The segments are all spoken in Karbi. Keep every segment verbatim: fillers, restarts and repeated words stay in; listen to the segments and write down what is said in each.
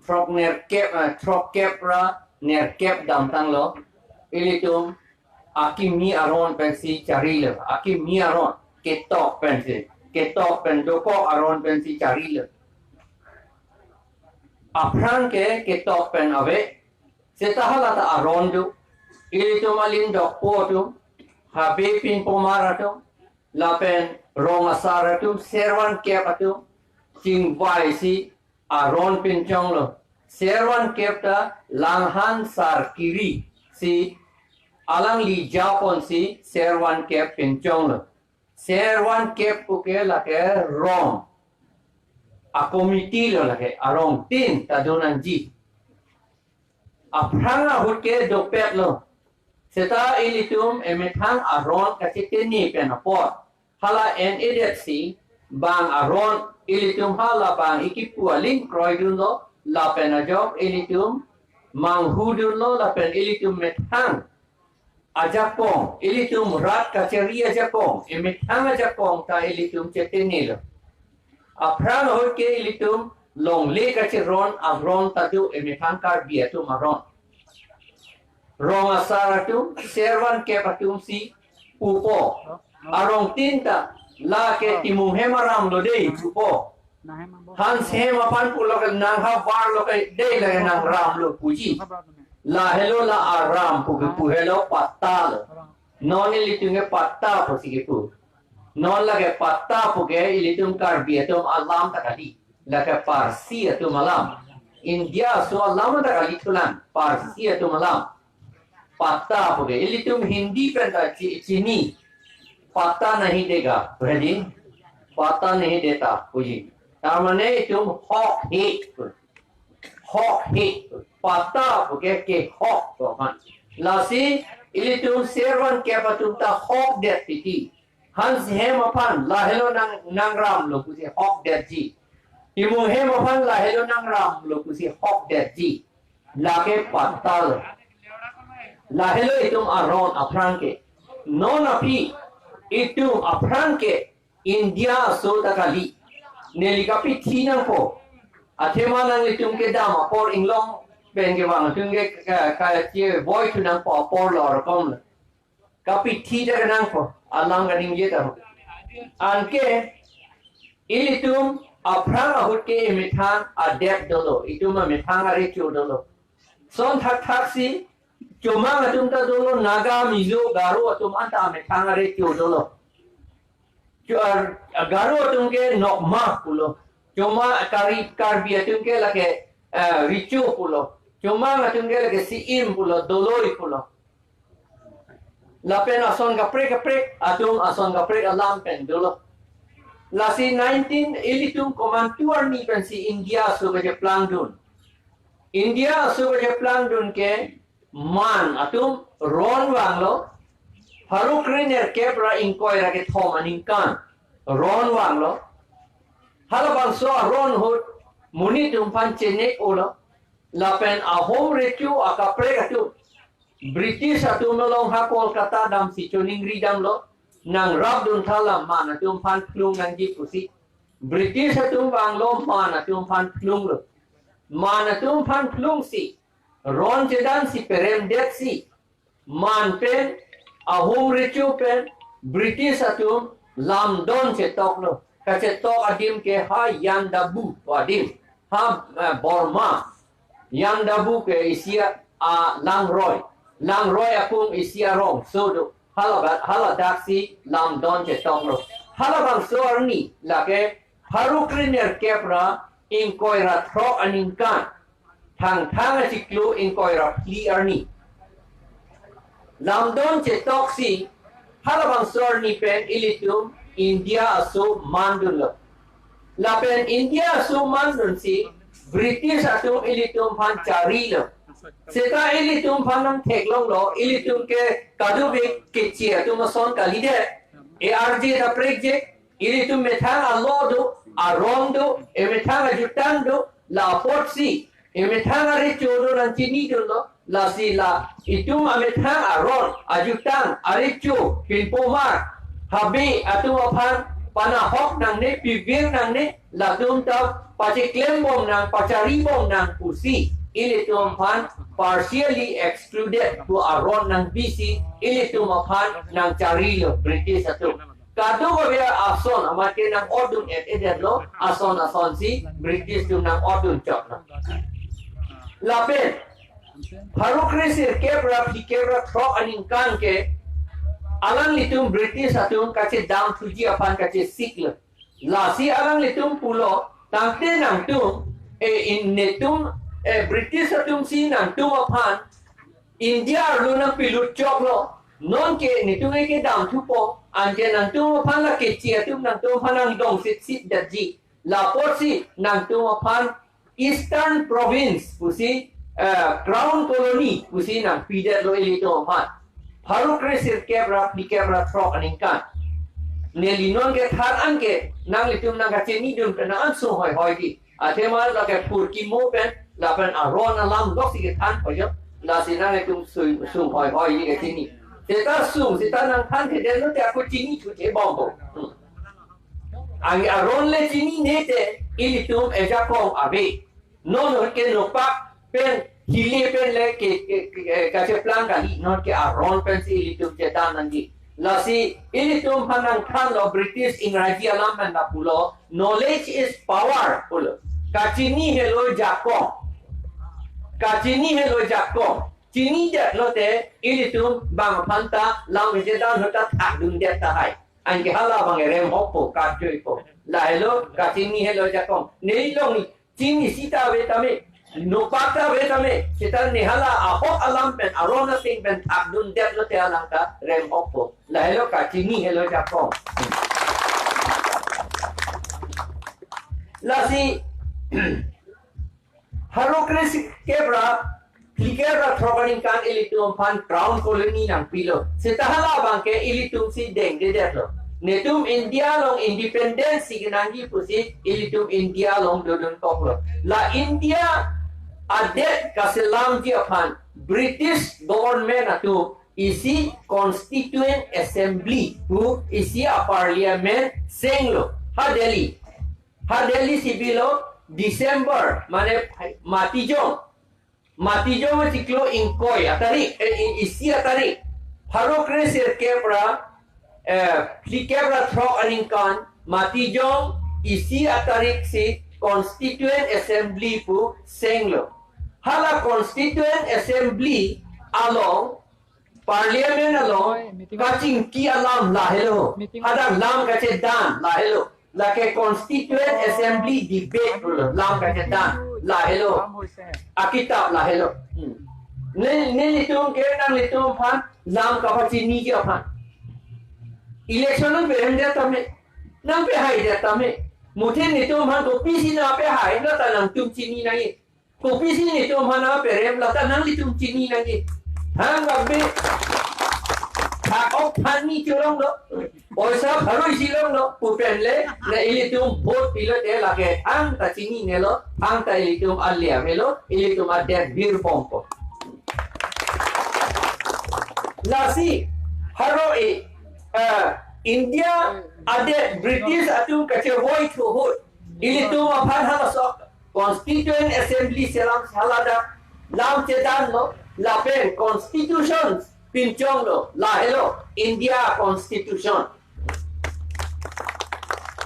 throk nerkep, eh, throkkep ra nerkep damtanglo. Ilitum akimi aron pensi charilo, akimi aron ketok pensi, ketok pen dokok aron pensi charilo. Aphrang ke ketok pen ave, seta halata aron do. Ilitum alin dokpo atum, Habe Pinpomar atum, lapen rong asar atum, servan kep atum chingvaisi aron pinchonglo. Servan kep ta Langhan Sarkiri si alangli japonsi servan kep pinchonglo. Servan kep puke lake rong a committee lo, lake arongtin ta donangji. Aphrang ahut ke dopetlo. Seta ilitum emethang aron kacheteni pen apot, hala en-edetsi bang aron ilitum halabang ekipu alin kroidunlo, lapen ajok ilitum manghudunlo, lapen ilitum methang ajakong, ilitum rat kachari ajakong, emethang ajakong ta ilitum chetenilo. Aphrang ahut ke ilitum longle kacheron aron ta do, emethang Karbi atum aron. Rong asar atum, servan kep atumsi pupo. Arongtin ta lake Timung hem aram lo dei pupo. Hans Hem aphan pulo ke nang havar lo ke dei, lake nang ram lo puji. Lahelo la aram pu kepu, helo patta lo. Non ilitum ke patta pusi kepu. Non lake patta puke ilitum Karbi atum alam ta kali. Lake Parsi atum alam. India aso alam ta kali thulang. Parsi atum alam. Patta puke. Ilitum Hindi pen ta chi-, chini. Patta nahi dega. Ready? Patta nahi deta puji. Tar mane itum hok he. Hok he. Patta puke kehok ko man. Lasi ilitum servan kep atum ta hokdet titi. Hans Hem aphan lahelo nang, nang ram lo pusi hokdetji. Timung Hem aphan lahelo nang ram lo pusi hokdetji. Lake patta lo. Lahelo itum aron aphrang ke. Non aphi itum aphrang ke India aso ta kali. Neli kapithi nangpo. Athema nanglitum kedam apor inglong pen kevang atum ke ka, ka, kachevoi thu nangpo apor lo rokom lo. Kapithi ta kenangpo, alam kaningje ta. Anke ilitum aphrang ahut ke emethang adet dolo, itum amethang arecho dolo. Son thakthaksi Chomang atum ta dolo, Naga, Mizo, Garo atum anta amethang arecho dolo. Cho-, ah, Garo atum ke Nokma pulo. Chomang Kari-, Karbi atum ke lake, eh, Recho pulo. Chomang atum ke lake Si-im pulo, Doloi pulo. Lapen ason kaprek kaprek atum ason kaprek alam pen dolo. Lasi nineteen, ilitum komantu arni pensi India aso kacheplangdun. India aso kacheplangdun ke Man atum ron vanglo, pharo krenerkep ra ingkoi ra kethom aningkan ron vanglo. Halabangso aron ahut monit atum aphan chenek-olo, lapen ahom recho akaprek atum British atum along ha Kolkata damsi choningri damlo, nangrapdun tha la Man atum aphan phlung nangji pusi. British atum vanglo, Man atum aphan phlunglo. Man atum aphan phlungsi ron chedansi peremdetsi Man pen, ahom recho pen, British atum lamdon chetoklo. Kachetok adim ke ha Yandabu adim. Ha, eh, Burma. Yandabu ke isi a, a, Langroi. Langroi akung isi arongso do. Hala, haladaksi lamdon chetoklo. Halabangso arni lake pharo krenerkep ra ingkoi ra throk aningkan, Thangthang achiklo ingkoi ra phli arni. Lamdon chetoksi halabangso arni pen ilitum India aso mandunlo. Lapen India aso mandunsi British atum ilitum aphan charilo. Seta ilitum aphan nangtheklonglo, ilitum ke kadokave keche atum ason kalidet. Arje ta prekje, ilitum methang alo do, aron do, emethang ajutang do, la apotsi emethang arecho do nangchinidunlo, lasi la itum amethang aron, ajutang, arecho, pinpomar, Habe atum aphan panahok nangne, pivir nangne, latum ta pacheklem bom nang, pachari bom nang pusi ilitum aphan partially excluded pu aron nangpi si ilitum aphan nangcharilo British atum. Kadokave ason amat ke nang-otdun-et-edetlo, ason ason si British atum nang-otdun choklo. Lapen pharo kre sirkep ra phlikep ra throk aningkan ke alanglitum British atum kachedamthuji aphan kachesiklo. Lasi alanglitum pulo, tangte nangtum, eh, in netum, eh, British atum si nangtum aphan India arlo nangpilut choklo. Nonke netum ke damthupo, anke nangtum aphan la kechi atum nangtum aphan nangdong sitsit detji. Lapotsi nangtum aphan Eastern Province pusi, eh, Crown Colony pusi nangpidetlo ilitum aphan. Pharo kre sirkep ra phlikep ra throk aningkan. Neli nonke than anke nanglitum nangkachinidun pen nang-an sung hoihoi di. Athema lake phurkimo pen lapen aron alam loksi kethan po jo. Lasi nanglitum sung, sung hoihoi di kachini. Seta sung, seta nangthanthedetlo te ako chinithuthebompo. Hmm. Anke aron le chinine te ilitum ejakong ave. Non ke nopak pen hile pen le ke, ke, ke, kacheplang kali, non ke aron pensi ilitum chedan nangji. Lasi ilitum aphan nangthanlo British Ingraji alam pen lapulo, "Knowledge is power," pulo. Kachini helo jakong. Kachini helo jakong. Chinidetlo te ilitum bang aphanta lam chedanlo ta thakdundet tahai. Anke hala abang rem hokpo, karjuipo. Lahelo, kachini helo jakong. Neli longni, chini sita ave tame, nopak ta ave tame, seta ne hala ahok alam pen, aron ateng pen thakdundetlo te alang ta rem hokpo. Lahelo kachini helo jakong. Lasi, pharo kre sirkep ra phlikep ra throk aningkan ilitum aphan Crown Colony nangpilo. Seta hala abang ke ilitum si dengdedetlo. Netum India along independence si kenangji pusi ilitum India along dodunkoklo. La India adet kaselamji aphan British government atum isi Constituent Assembly pu isi a-parliament senglo. Ha Delhi. Ha Delhi si bilo December, mane matijong. Matijong achiklo ingkoi atarik, eh, i-, isi atarik. Pharo kre sirkep ra, eh, phlikep ra throk aningkan, matijong isi atarik si Constituent Assembly pu senglo. Hala Constituent Assembly along Parliament along kachingki alam lahelo. Hadak lam kachedan lahelo. Lake Constituent Assembly debate pulo, lam kachedan lahelo. Akitap lahelo. Hmm. Ne, nelitum ke nanglitum aphan lam kapachiniji aphan. Election nangperemdet tame, nangpehaidet tame. Muthe netum aphan kopisi nangpehai, lata nangtum chini nangji. Kopisi netum aphan nangperem, lata nanglitum chini nangji. Thang labe. Thak-ok thanni cholonglo. Poisa pharo isi longlo. Pu pen le, na ilitum vote pilo te lake thangta chininelo, thangta ilitum alia melo, ilitum adet virbompo. Lasi, pharo e, eh, India adet British atum kachevoi thu ahut, ilitum aphan halaso Constituent Assembly selam si haladak lam chedanlo, lapen Constitution pinchonglo, lahelo India Constitution.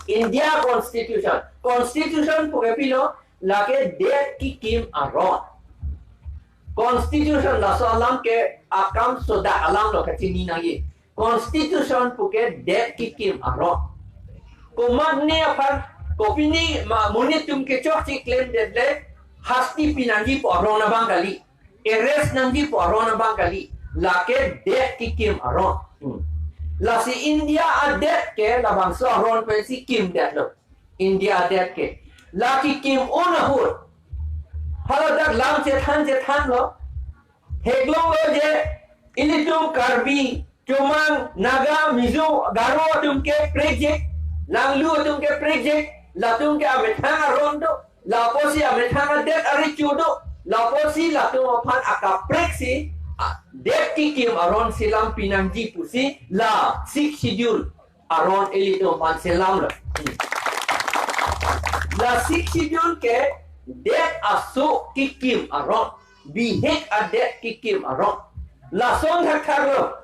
India Constitution. Constitution pu ke pilo, lake det kekim aron. Constitution laso alam ke akam sodak alamlo kachini nangji. Constitution pu ke det kekim aron. Komatne aphan kopine ma monit atum kechokche klemdet le hasti pinangji pu aron abang kali. Arrest nangji pu aron abang kali. Lake det kekim aron. Hmm. Lasi India adet ke labangso aron pensi kimdetlo. India adet ke. La kekim un ahut, haladak lam chethan chethanlo. Theklonglo je ilitum Karbi, Chomang, Naga, Mizo, Garo atum ke prekjek, Nangli atum ke prekjek, latum ke amethang aron do, lapusi amethang adet arecho do, lapusi latum aphan akaprek si, a, det kekim aron si lam pinangji pusi, la Sixth Schedule aron ilitum aphan selamlo. Hmm. La Sixth Schedule ke det aso kekim aron, bihek adet kekim aron. Lason thakthak lo.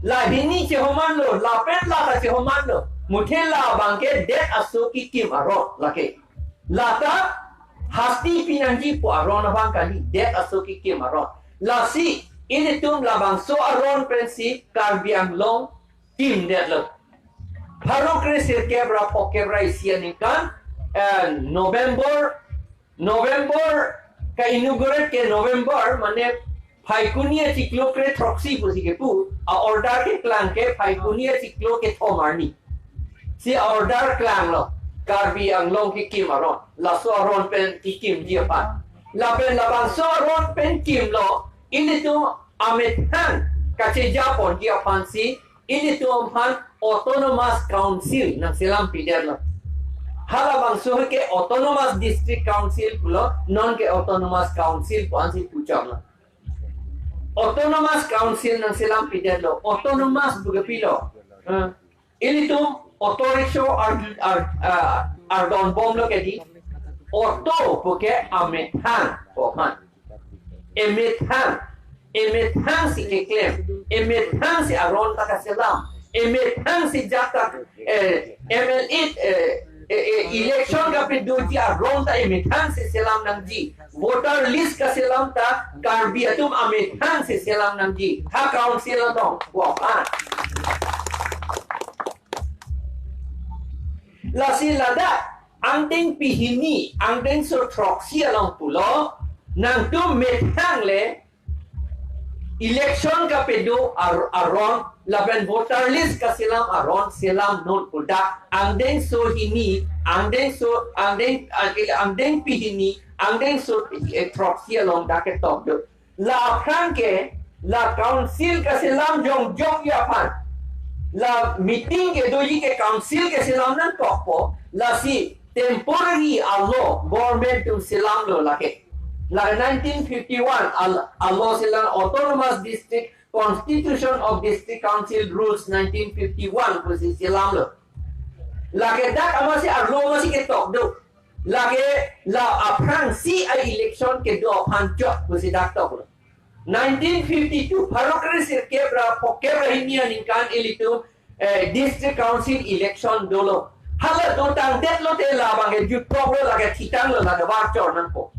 La hini chehoman lo, lapen la ta chehoman lo. Muthe la abang ke det aso kekim aron lake. La ta hasti pinangji pu aron abang kali, det aso kekim aron. Lasi ilitum labangso aron pensi Karbi Anglong kimdetlo. Pharo kre sirkep ra phokep ra isi aningkan, eh, November, November ka-inaugurate ke November, mane Phaikuni achiklo kre throksi pusi kepu, a-order keklang ke Phaikuni achiklo kethom arni. Si a-order klanglo, Karbi Anglong kekim aron, laso aron pen kekimji aphan. Lapen labangso aron pen kimlo, ilitum amethang kachejaponji aphansi, ilitum aphan Autonomous Council nangselam pidetlo. Halabangso ke Autonomous District Council pulo, non ke Autonomous Council pu ansi puchoklo. Autonomous Council nangselam pidetlo. Autonomous pu ke pilo. Eh, ilitum auto rickshaw ar, ar, ah, ardonbomlo ke di. Auto pu ke amethang pu aphan. Emethang, emethang si keklem, emethang si aron ta kaselam, emethang si ajat ta, eh, M L A, eh, eh, eh, election kapedoji aron ta emethang si selam nangji, voter list kaselam ta Karbi atum amethang si selam nangji, ha council atong, wah, ah. Lasi ladak angdeng pehini, angdengso throksi along pulo, nangtum methang le election kapedo ar-, aron, lapen voter list kaselam aron, selam non pu dak, angdengso hini, angdengso, angdeng, angdeng pehini, angdengso, eh, throksi along dak ketok do. La aphrang ke, la council kaselam jongjongji aphan. La meeting kedoji ke council keselam nangkokpo, lasi temporary alo government atum selamlo lake. La nineteen fifty-one al-, alo selam Autonomous District Constitution of District Council Rules nineteen fifty-one pusi selamlo. Lake dak amatsi arlo amatsi ketok do. Lake la aphrangsi a-election kedo aphan chot pusi dak toklo. Nineteen fifty-two, pharo kre sirkep ra phokep ra hini aningkan ilitum, eh, District Council election dolo. Hala dotangdetlo te labang ke jutproklo, lake thitanglo, lake varchor nangpo.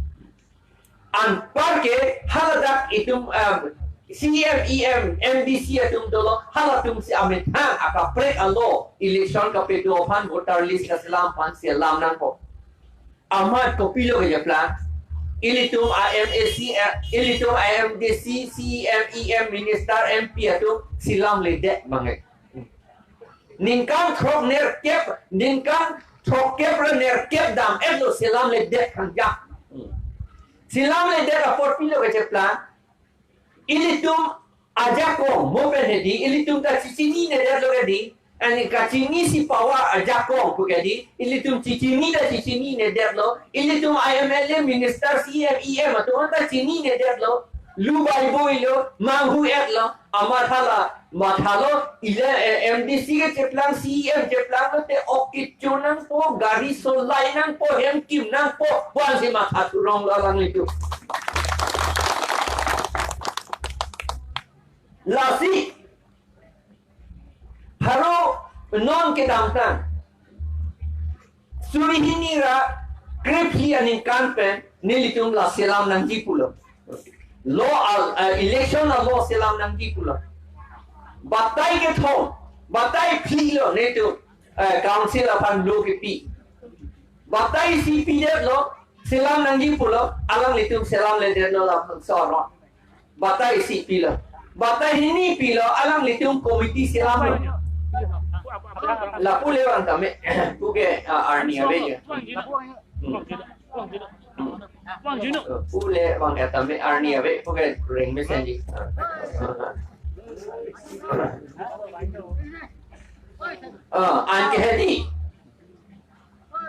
Anparke haladak itum, em, C E M, E M, M D C atum dolo, halatumsi amethang akaprek alo election kapedo aphan voter list kaselam aphan selam nangpo. Amat kopilo kejaplang, ilitum a-M A C, eh, ilitum a-M D C, C E M, E M, minister, M P atum selamledet bang ke. Ningkan throk nerkep, ningkan throkkep ra nerkep dam-etlo selamledet kangjang. Selamledet apot pilo kejaplang, ilitum ajakong mo pen hedi, ilitum ta chichininedetlo ke di, ani kachinisi power ajakong pu ke di, ilitum chichinine ta chichininedetlo, ilitum M L A, minister, C E M, E M atum ta chininedetlo, lu bai boilo, manghu-etlo, amat hala mathalo, ile, eh, M D C kecheplang, C E M cheplanglo te ok kecho nangpo, gari solai nangpo, hem kim nangpo, pu ansi matha thuronglo alanglitum. Lasi, pharo non kedamtang suri hini ra krephli aningkan pen nelitum la selam nangji pulo. Law al, eh, election alo selam nangji pulo. Batai kethom, batai phli lo netum, eh, council aphan law kepi. Batai isi pidetlo, selam nangji pulo, alanglitum selamledetlo labangso aron. Batai isi pilo. Batai hini pilo, alanglitum committee selamlo. Lapu le bang tame, puke, ah, arni ave je. Hmm. Hmm. Pu le bang ya tame arni ave, puke ring mesenji. Ah, anke hedi.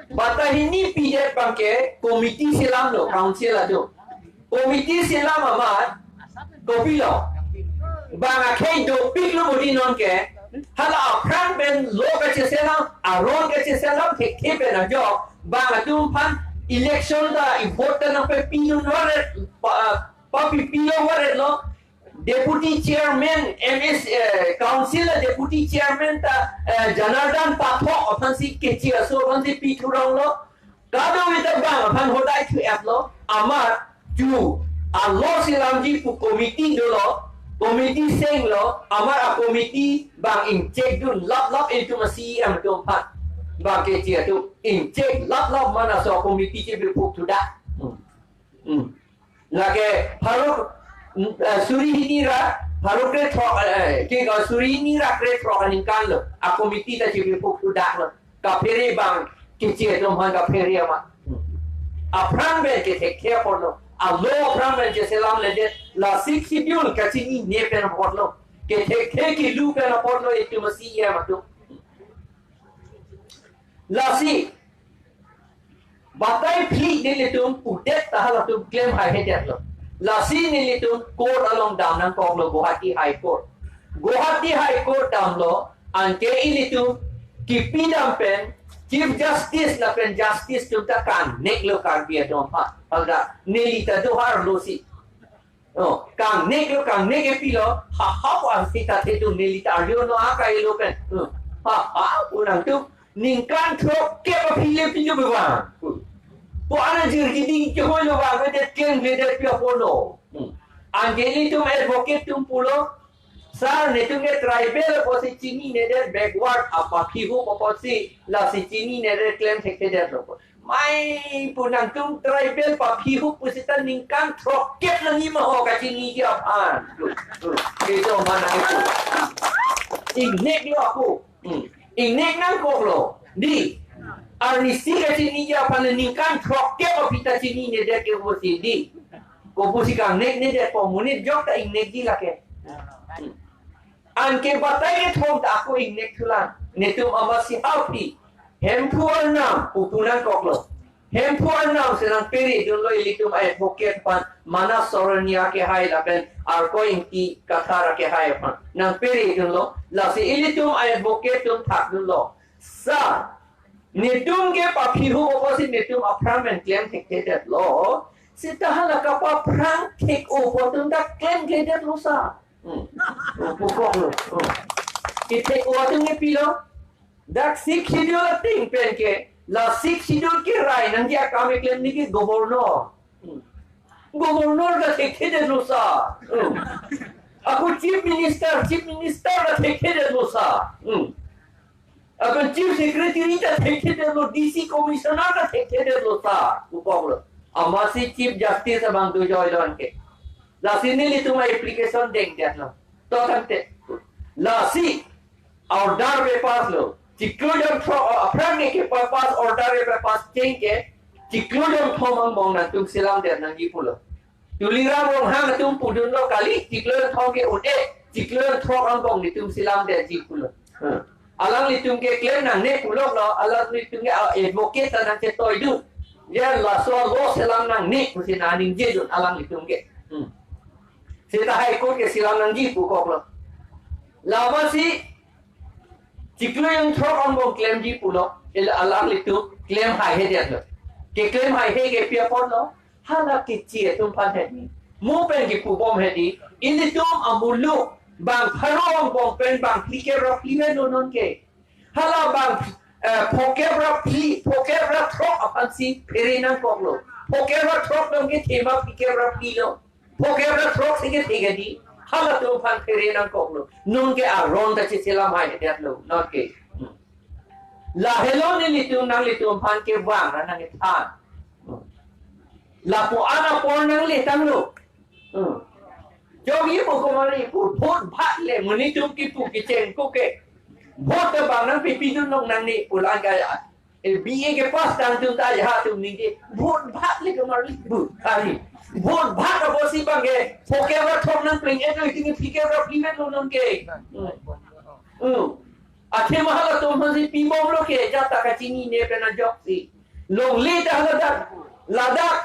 Batai hini pidet bang ke committee selamlo, council atum. Committee selam amat, kopilo. Bang akhei dopiklo budi non ke, Hala aphrang pen lo kacheselam, aron kacheselam thekthe pen ajok, bang atum aphan election ta, i vote ta nangpepidun varet, pa, papipilong varetlo. Deputy chairman, M S, eh, council a deputy chairman ta, eh, Janardan Pathak aphansi, Keche aso aphansi pithuronglo. Kadokave ta bang aphan hodai thu-etlo, amat chu alo selamji pu committee dolo, committee senglo, amat a committee bang ingchek dun laplap, itum a C E M atum aphan, bang Keche atum ingchek laplap, mane laso committee chebi phuk thudak. Hmm. Hmm. Lake pharo, mm, eh, suri hini ra pharo krethrok, eh, ke ko suri hini ra krethrok aningkan lo, a committee ta chebi phuk thudaklo. Kaphere bang Keche atum aphan kaphere amat. Aphrang pen kethekthe apotlo. Alo aphrang pen cheselamledet, la Sixth Schedule kachinine pen apotlo. Kethekthe kilu pen apotlo itum a C E M atum. Lasi batai phli nelitum pudet ta halatum klem haihedetlo. Lasi nelitum court along dam nangkoklo, Guwahati High Court. Guwahati High Court damlo, anke ilitum kipi dam pen Chief Justice lapen justice atum ta kangneklo Karbi atum aphan. Halda neli ta doharlo si. Oh, kangnek lo, kangnek ke pilo, ha, ha, pu ang sita thetu neli ta arjo no akai lo pen. Hmm. Ha, ha, pu nangtum ningkan throkkep aphi le pilo bang. Hmm. Pu ana jirgi ding ke hoi lo bang, ke det klem ke det pia pono. Hmm. Anke ilitum advocate atum pulo, sir, netum ke tribal apotsi chininedet, backward apaphihup apotsi, lasi chininedet klem thekthedetlo. Mai pu nangtum tribal paphihup pu sita ningkan throkkep nangji ma ho kachiniji aphan. Keso mana itu. Ingnek lo ako. Hmm. Ingnek nangkoklo. Di. Arnisi kachiniji aphan le ningkan throkkep aphi ta chininedet ke pusi di. Ko pusi kangneknedet po, monit jok ta ingnekji lake. Hmm. Anke batai kethom ta ako ingnek thulang. Netum amatsi haphi. Hemphu arnam pu pu nangkoklo. Hemphu arnam si nangpiri dunlo ilitum a-advocate aphan, Manas Saranya akehai lapen Arkoi Ingti Kathar akehai aphan. Nangpiri dunlo, lasi ilitum a-advocate atum thak dunlo. Sir, netum ke paphihup apotsi netum aphrang pen klem thekthedetlo. Sita hala kapaphrang thek-o pu atum ta klemthedetlo sir. Hmm. Oh, pukok lo. Oh. Kethek-o atum ke pilo. Dak Sixth Schedule ating pen ke, la Sixth Schedule kerai nangji akam keklem nangji governor. Hmm. Governor ta thekthedetlo sir. Hmm. Ako Chief Minister, Chief Minister ta thekthedetlo sir. Hmm. Ako Chief Secretary ta thekthedetlo, D C Commissioner ta thekthedetlo sir. Pukok lo. Amatsi Chief Justice abang dojoi lo anke. Lasi nelitum a-application dengdetlo. To tangte. Lasi order papass lo. Chiklo jon throk, aphrang ke papass order papass cheng ke. Chiklo jon thom angbong nangtum selamdet nangji pulo. Tuliram Ronghang atum pudunlo kali, chiklo jon thom ke un-e, chiklo jon throk angbong netum selamdetji pulo. Hmm. Alanglitum ke klem nangne puloklo, alanglitum ke, ah, advocate ta nangchetoi dun. Ya laso lo selam nangne pusi nangning jedun alanglitum ke. Hmm. Sita High Court ke selam nangji pukoklo. Labangsi chiklo jon throk angbong klemji pulo, ila alanglitum klem haihedetlo. Keklem haihe ke pi apotlo, hala Keche atum aphan hedi. Mo pen kepubom hedi, ilitum amuluk bang pharo angbong pen bang phlikep ra phli pen lo non ke. Hala bang, eh, phokep ra phli, phokep ra throk aphansi phere nangkoklo. Phokep ra throk dong ke thema phlikep ra phli lo. Phokep ra throk si kethe ke di. Halatum aphan phere nangkoklo. Non ke aron ta cheselam haihedetlo. Non ke. Hmm. Lahelo nelitum nanglitum aphan kevang ra nangkethan. Hmm. Lapu-an apor nangle tanglo. Hmm. Jongsi mo komari pu vote bhat le monit atum kipu kicheng ko ke. Vote ta bang nangpipidun long nangne pu lang kaya. Eh, B A kepass tangtum ta ya atum ningje. Vote bhat le komari pu. Ari. Vote bhat apotsi bang ke. Phokep ra throk nangpleng-et lo, itum phlikep ra phli pen lo non ke. Hmm. Hmm. Athema halatum aphansi pibomlo ke, jat ta kachinine pen ajoksi. Longle ta haladak, ladak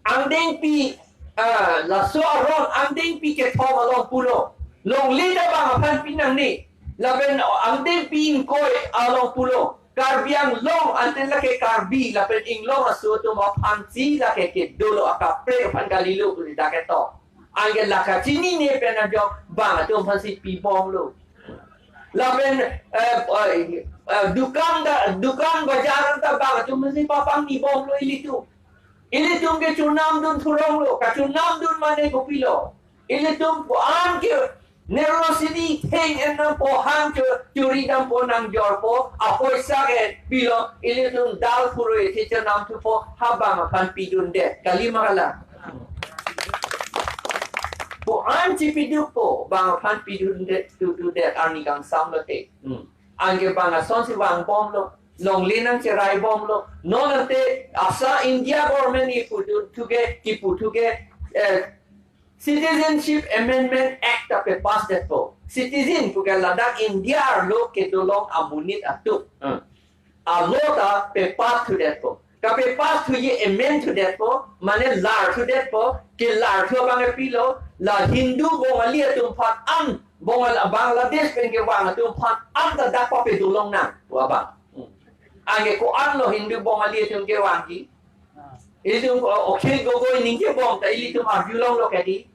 angdengpi, ah, laso aron angdengpi kethom along pulo. Longle ta bang aphan pi nangne. Lapen angdeng pi ingkoi along pulo, Karbi Anglong ante lake Karbi lapen inglong aso atum aphansi lake kedolo, akaprek aphan kalilo pu dak ketok. Anke la kachinine pen ajok bang atum aphansi pibomlo. Lapen eh, eh, eh, dukan da, dukan bajar ta bang atum aphansi papangnibomlo ilitum. Ilitum ke chonamdun thuronglo, kachonamdun mane kopilo. Ilitum ko-an ke nerosini theng enam po, hang cho churi dam po, nang jor po, apoisa ke pilo, ilitum dal phurui thi chonam thupo, ha bang aphan pidundet. Kali ma kali? Ko-an chipiduk po, bang aphan pidundet, tu dundet, arni kangsam lote. Hmm. Anke bang asonsi vangbomlo, longle nangcheraibomlo. Non ante asa India government ipu thu ke, kipu thu ke, eh, Citizenship Amendment Act ta pepass detpo. Citizen pu ke ladak India arlo kedolong amonit atum. Hmm. A law ta pepass thudetpo. Kapepass thuji amend thudetpo, mane lar thudetpo, kelar thu abang ke pilo, la Hindu Bongali atum aphan an, Bongal, Bangladesh pen kevang atum aphan an ta dak papedolong nang, pu abang. Hmm. Anke ko-anlo Hindu Bongali atum kevangji? Ilitum, uh, Akhil Gogoi ningkebom ta ilitum arjulonglo kedi.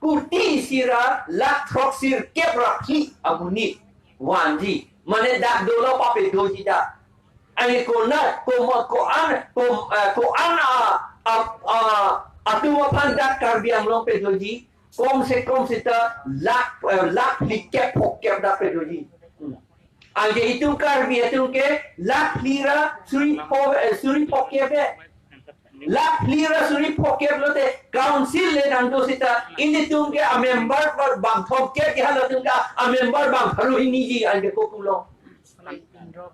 Kuti isi ra lakh throksi kep ra phli amonit vangji. Mane dak dolo papedoji dak. Anke konat, ko-, ko-an, ko-, eh, ko-an a, a, a, atum aphan dak Karbi Anglong pedoji, kom se kom seta lakh, eh, lakh phli kep phok kep dak pedoji. Hmm. Anke itum Karbi atum ke lakh phli ra suri pho, eh, suri phok kep eh. Lakh phli ra suri phok kep lote council le nangdo seta ilitum ke a member bang thomkep ke halatum ke a member bang pharo hiniji anke kopulo.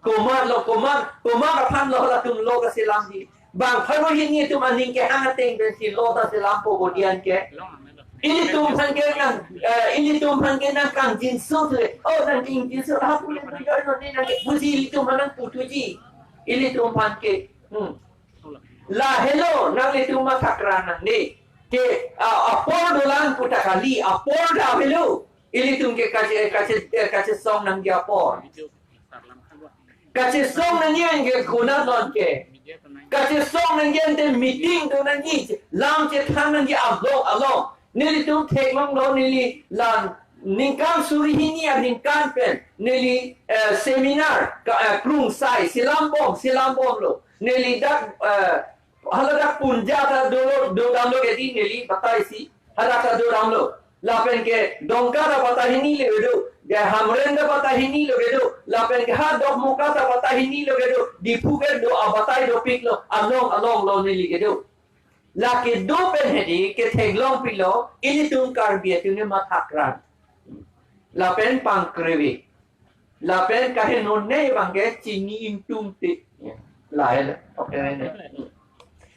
Komatlo, komat, komat aphanlo halatum law kaselamji. Bang pharo hini atum aning kehang ateng pensi law ta selampo bodian ke. Ilitum aphan ke nang, eh, ilitum aphan ke nangkangjinso thu. Oh, nangkangjinso ha pule pu joi no ne nangkepuji, ilitum aphan nangputhuji. Ilitum aphan ke. Hmm. Lahelo nanglitum mathakran nangne. Ke, ah, apor dolang pu ta kali, apor ta avelo. Ilitum ke kache, kache, eh, kachesong nangji apor. Kachesong nangji anke konat lo anke. Kachesong nangji ante meeting do nangji, lam chethan nangji along along. Nelitum theklonglo, neli la ningkan suri hini aningkan pen neli, eh, seminar ka, eh, krungsai selambom, selambomlo. Neli dak, eh, haladak Punjab ta dolo, dodamlo kedi neli bataisi. Hadak ta dodamlo. Lapen ke Dongka ta batai hini le kedo. Ke Hamren ta batai hini le kedo. Lapen ke ha Dokmoka ta batai hini le kedo. Diphu kedo abatai dopiklo. Along alonglo neli kedo. Lake do pen hedi ketheklong pilo, ilitum Karbi atum ne mathakran. Lapen pangkreve. Lapen kaheno ne abang ke chini ingtungte. Lahelo. Okay, ne.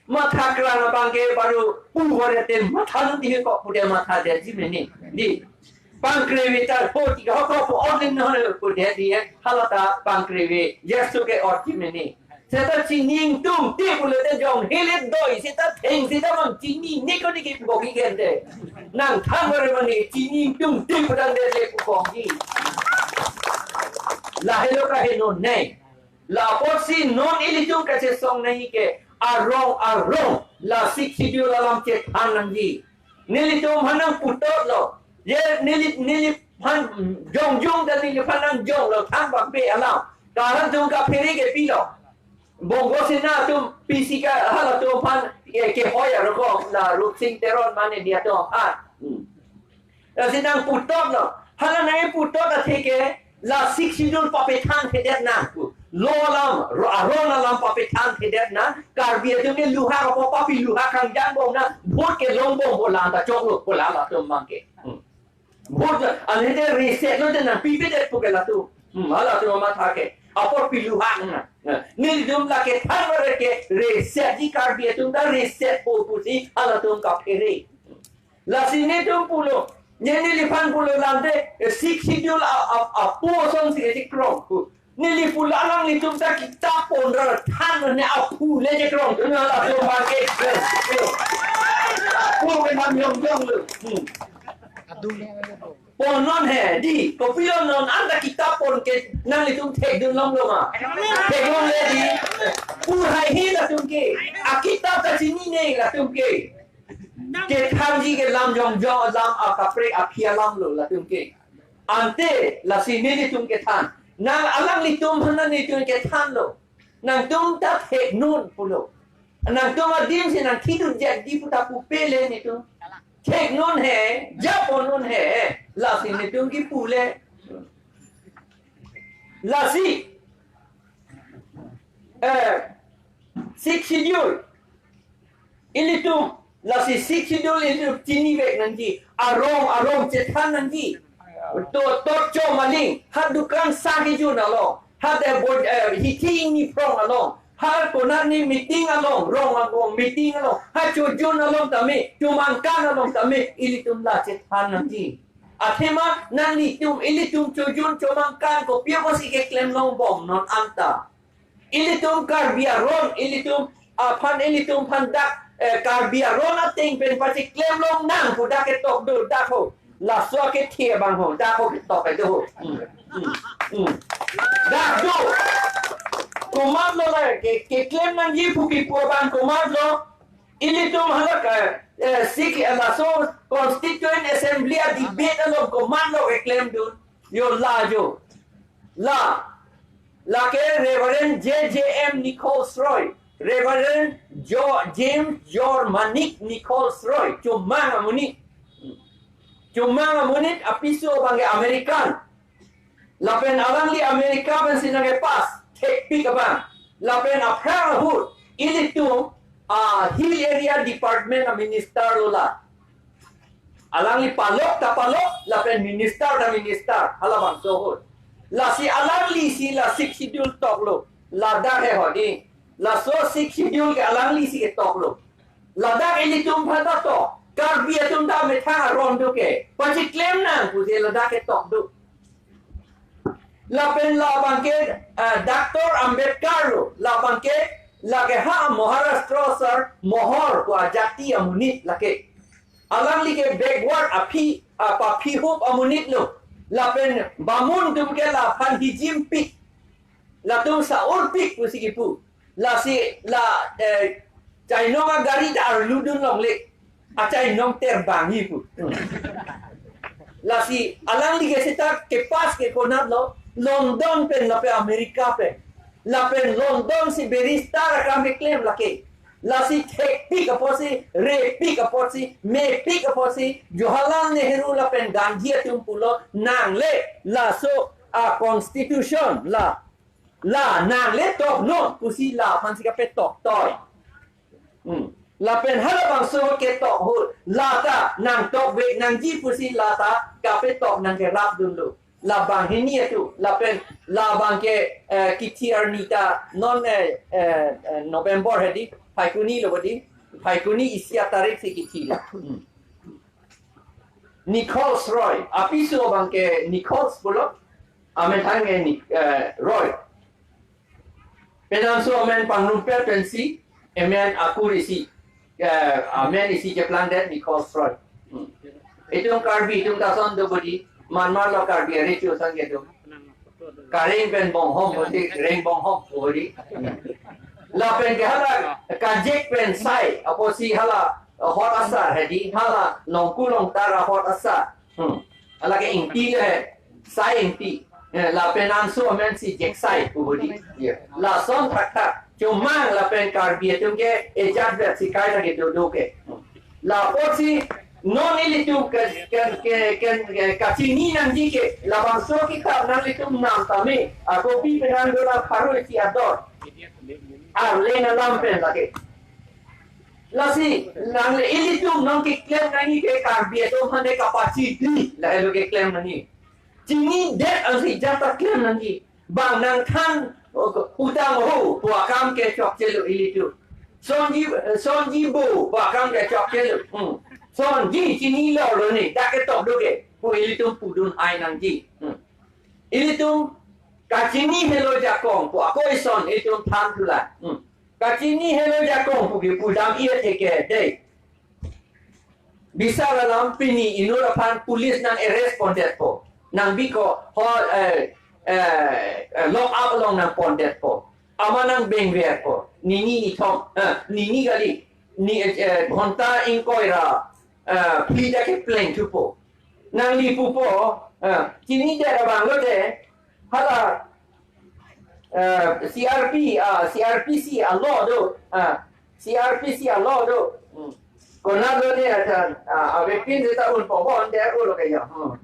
Mathakran abang ke baru pu hore te matha nung di ko pude mathadetji mene. Di. Pangkreve ta po ti ko ko po orlin no ne pude di eh. Halata pangkreve. Yesu ke orji mene. Seta chini ingtungte pulote jong hilit doi seta theng seta mang chinine ko diki bogi gente. Nangthan bare mane chini ingtungte pudang de le pu bogi. Lahelo kaheno ne. La apotsi non ilitum kachesong nangji ke arong arong la Sixth Schedule alam chethan nangji. Nelitum aphan nangputotlo. Je neli, neliphan jongjong dan neliphan nangjonglo thangbak pe alam. Karan tum kaphere ke pilo. Bongo Sena atum P C ka halatum aphan ke, kehoi arokok la Rupsing Teron mane dia atum aphan. Hmm. Lasi nangputotlo. Hala nangputot athe ke la Sixth Schedule papethanthedet nang pu. Law alam, ro-, arong alam papethanthedet nang. Karbi atum ke luha kapo papi luha kangjang bom nang. Vote kelongbom bolang ta choklo pu la latum abang ke. Hmm. Vote la, anhete reset lo de nangpipedet pu ke latum. Hmm, halatum amatha ke. Apor piluha nang. Nelitum lake than bare ke resetji Karbi atum ta resetpo pusi halatum kaphere. Lasi netum pulo, ne neliphan pulo lante, eh, Sixth Schedule a, a, apo asonsi kechekrong pu. Neli pulo alanglitum ta kitap pondra than ne aphu le chekrong. Tu na latum abang ke. Aphu ke nam yong yong lo. Hmm. Pon non he, dei, kopilo non anta kitap pon ke nanglitum thekdun longlo ma? Thekdunle dei. Pur haihe latum ke. Akitap ta chinine latum ke. Kethanji ke lam jongjong alam, akaprek aphi alam lo latum ke. Ante lasi nelitum kethan. Nang alanglitum aphan nelitum kethanlo. Nangtum ta theknon pulo. Nangtum adim si nangthidun jat dei pu ta pupe le nelitum. Theknon he, japonnon he, lasi nelitum kipu le. Lasi, eh, Sixth Schedule. Ilitum, lasi Sixth Schedule ilitum chinivek nangji. Arong, arong chethan nangji. To, to chom aling, ha dukan sa kejun along. Ha de bo, eh, hithi ingni phrong along. Ha konat ni meeting along, rong along, meeting along. Ha chojun along tame, chomangkan along tame, ilitum la chethan nangji. Athema nanglitum, ilitum chojun chomangkan kopi apotsi keklem longbom non anta. Ilitum Karbi aron, ilitum aphan, ilitum aphan dak, eh, Karbi aron ateng pen pachiklem longnang pu dak ketok do, dak ho. Laso akethe abang ho, dak ho ketok do ho. Hmm, hmm, hmm. Dak do. Komatlo la ke, keklem nangji pu kipu abang komatlo. Ilitum hala ke, eh, sik, eh, laso Constituent Assembly a-debate along komatlo keklemdun. Yo la jo. La. Lake Reverend J J M Nichols Roy. Reverend jo, James Jor Manik Nichols Roy. Chomang amonit. Chomang amonit apiso abang ke American. Lapen alangli America pensi nangkepass, thekpik abang. Lapen aphrang ahut, ilitum, ah, Hill Area Department a-minister lo la. Alangli palok ta palok, lapen minister ta minister, halabangso ahut. Lasi alangli si la Sixth Schedule toklo, ladak he hodi. Laso Sixth Schedule ke alangli si ketoklo. Ladak ilitum aphan ta tok, Karbi atum ta methang aron do ke, pachiklem nang pusi ladak ketok do. Lapen labang ke, ah, Doctor Ambedkar lo, labang ke, lake ha Maharashtra sar Mohor pu ajati amonit lake. Alangli ke backward aphi, ah, paphi hup amonit lo. Lapen bamun atum ke laphan hijimpik. Latum sa-urpik pusi kipu. Lasi la, eh, chainong agari ta arludun longle. Achainong terbang hi pu. Lasi alangli ke seta kepass ke konatlo, London pen lapen America pen. Lapen London si barrister akam keklem lake. Lasi thekpik apotsi, repik apotsi, mepik apotsi, Jawaharlal Nehru lapen Gandhi atum pulo nangle laso a-constitution la. La nangle toknon pusi laphan si kapetok toi. Hmm. Lapen halabangso ketok ahut, la ta nangtokvek nangji pusi la ta kapetok nangkerapdunlo. Labang hini atum, lapen labang ke, eh, kithi arni ta non, eh, eh, eh, November hedi, Phaikuni lo hedi, Phaikuni isi atarik si kithi lo. Hmm. Nichols Roy, apiso abang ke Nichols pulo, amethang ke Ni-, eh, Roy. Penangso amen pangrumpet pensi, amen akur isi, eh, amen isi cheplang det Nichols Roy. Hmm. Itum Karbi, itum ta ason do bodi, Myanmar lo Karbi ari chu sang ke do. Kareng pen Bonghom, bodi Reng Bonghom, bodi. Lapen ke hala Kajek pen Sai, apotsi hala Hot Asar, hedi, hala Longku Longtar a-Hot Asar. Hmm. Hala ke Ingti le, Sai Ingti. Eh, lapen angso amen si Jeksai pu bodi. Ya. Lason thakthak. Chomang lapen Karbi atum ke ejat vet si kai lake dodo ke. Hmm. Lapotsi non ilitum ke, ke, ke, ke, ke kachini nangji ke, labangso kitab nanglitum nam tame. Ako pi penang dola pharo isi ador. Arleng alam pen lake. Lasi, nangle ilitum nangkeklem nangji ke Karbi atum aphan ke kapachini, lahelo keklem nangji. Chinidet ansi jata klem nangji. Bang nangthan, o, utang ho, pu akam ke chokchelo ilitum. Sonji, sonji bo, pu akam ke chokchelo. Hmm. Sonji chinilo lone, dak ketok do ke, pu ilitum pudun ai nangji. Hmm. Ilitum kachini helo jakong, pu ako ison, ilitum than thulang. Hmm. Kachini helo jakong pu ke pudam-i athe ke dei. Bisar alam pini inut aphan police nang arrest pondetpo. Nang biko hall, eh, eh, eh, lock up along nang pondetpo. Amat nang bengverpo. Nini nithom, eh, nini kali, ni, eh, ghonta ingkoi ra, eh, phli ta kepleng thupo. Nangli pupo, eh, chinidet abang lote, hala, eh, C R P, ah, C R P C a-law do, ah, C R P C a-law do. Hmm. Konat lote atan, ah, avepin seta un pongpon de ulo ke ya. Hmm.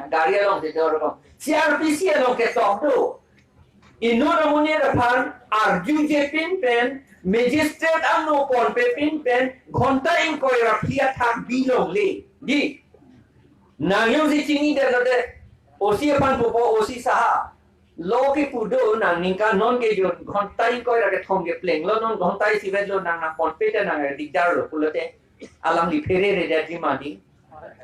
Gari along seta ro. C R P C along ketok do. Inut amonit aphan arjujepin pen, magistrate angno ponpepin pen, ghonta ingkoi ra phli athak bi longle. Di. Nang jongsi chinidet lote, O C aphan pupo, O C sahab, law kepu do, nang ningkan non kejun ghonta ingkoi ra kethom keplenglo, non ghonta isivet lo, nang nang ponpe te nang dikdar lo pulote, alangli phereredetji ma di.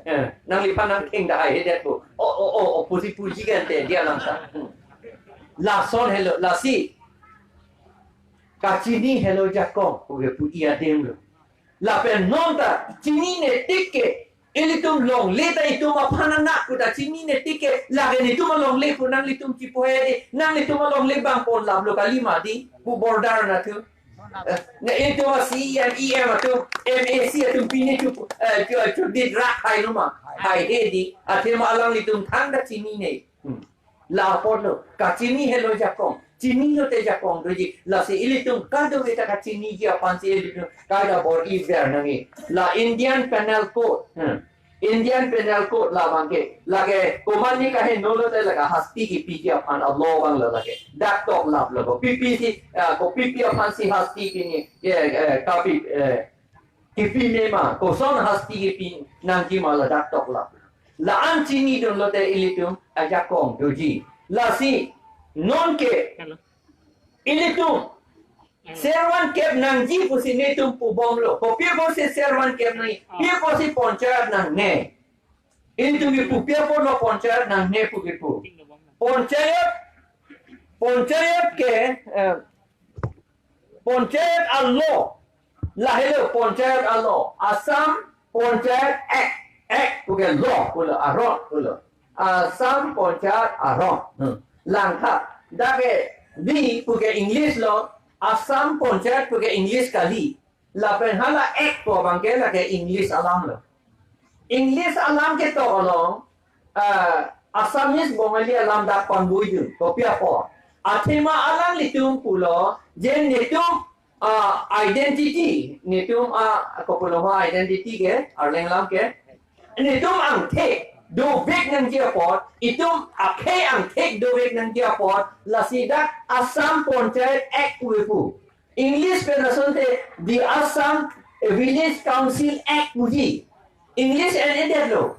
Eh, nangliphan nang thengdahai hedetpo. O, o, o, o, pusi puji kan te dia langsa. Hmm. Lason helo, lasi kachini helo jakong, puke pu-i adim lo. Lapen non ta chinine tik ke, ilitum longle ta itum aphan anak pu ta chinine tik ke, lake netum alongle pu nanglitum chipohe di, nanglitum alongle bang ponlap lo kali ma di, pu border na thu. Eh, na itum a C E M, E M atum, M A C atum pine thu, eh, chu, chu dit rak hai lo ma, hai he di, athema alanglitum thangta chinine. Hmm. La apotlo, kachini helo jakong, chini lote jakong doji, lasi ilitum kadokave ta kachiniji aphansi ilitum kaida bor-iver nangji. La Indian Penal Code, hmm. Indian Penal Code labang ke, lake komatne kaheno lote lake hasti kepiji aphan a-law abang lo lake. Dak toklap lo, kopi pisi, ah, kopi pi aphansi hasti pini, eh, eh, kapi, eh, kepime ma, koson hasti kepi nangji ma ladak toklap. La-an chinidun lote ilitum ajakong doji. Lasi, non ke, Hello. ilitum, Hello. Servan kep nangji pusi netum pubomlo. Kopi pusi servan kep nangji, Ah. pi pusi ponchayat nangne. Ilitum kipu pi apotlo ponchayat nangne pu kipu. Ponchayat, ponchayat ke, eh, ponchayat a-law. Lahelo ponchayat a-law. Assam Panchayat Act. Act puke law pulo, aron pulo. Assam Panchayat aron. Hmm. Langtha. Dak ke di puke English lo. Assam Panchayat puke English kali. Lapen hala act pu abang ke lake English alam lo. English alam ketok along, ah, Assamese Bongali alam dak pangbuidun, kopi apot. Athema alanglitum pulo, je netum, ah, identity, netum, ah, kopulo ma identity ke, Arleng alam ke. Netum angthek dovek nangji apot, itum akhei angthek dovek nangji apot, lasi dak Assam Panchayat Act pu kipu. English pen asonte the Assam Village Council Act puji. English en-edetlo.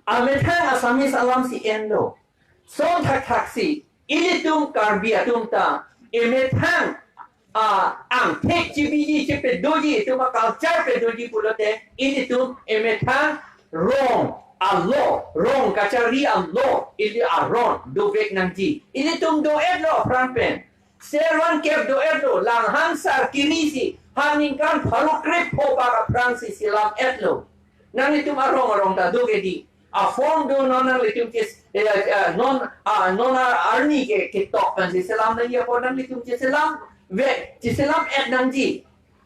Amethang Assamese alam si enlo. Son thakthaksi, ilitum Karbi atum ta, emethang, ah, angthek chibiji chipedoji, itum a-culture pedoji pulote, ilitum emethang rong a-law, rong kachari a-law, ili aron dovek nangji. Ilitum do-etlo aphrang pen. Servan kep do-etlo, Langhang sar kirisi, ha ningkan pharo krepho bak aphrangsi selam-etlo. Nanglitum arong arong ta do ke di. A-form do non nanglitum kes, eh, eh, non, ah, non a-, arni ke, ketok pensi selam nangji apot nanglitum cheselam, ve, cheselam-et nangji.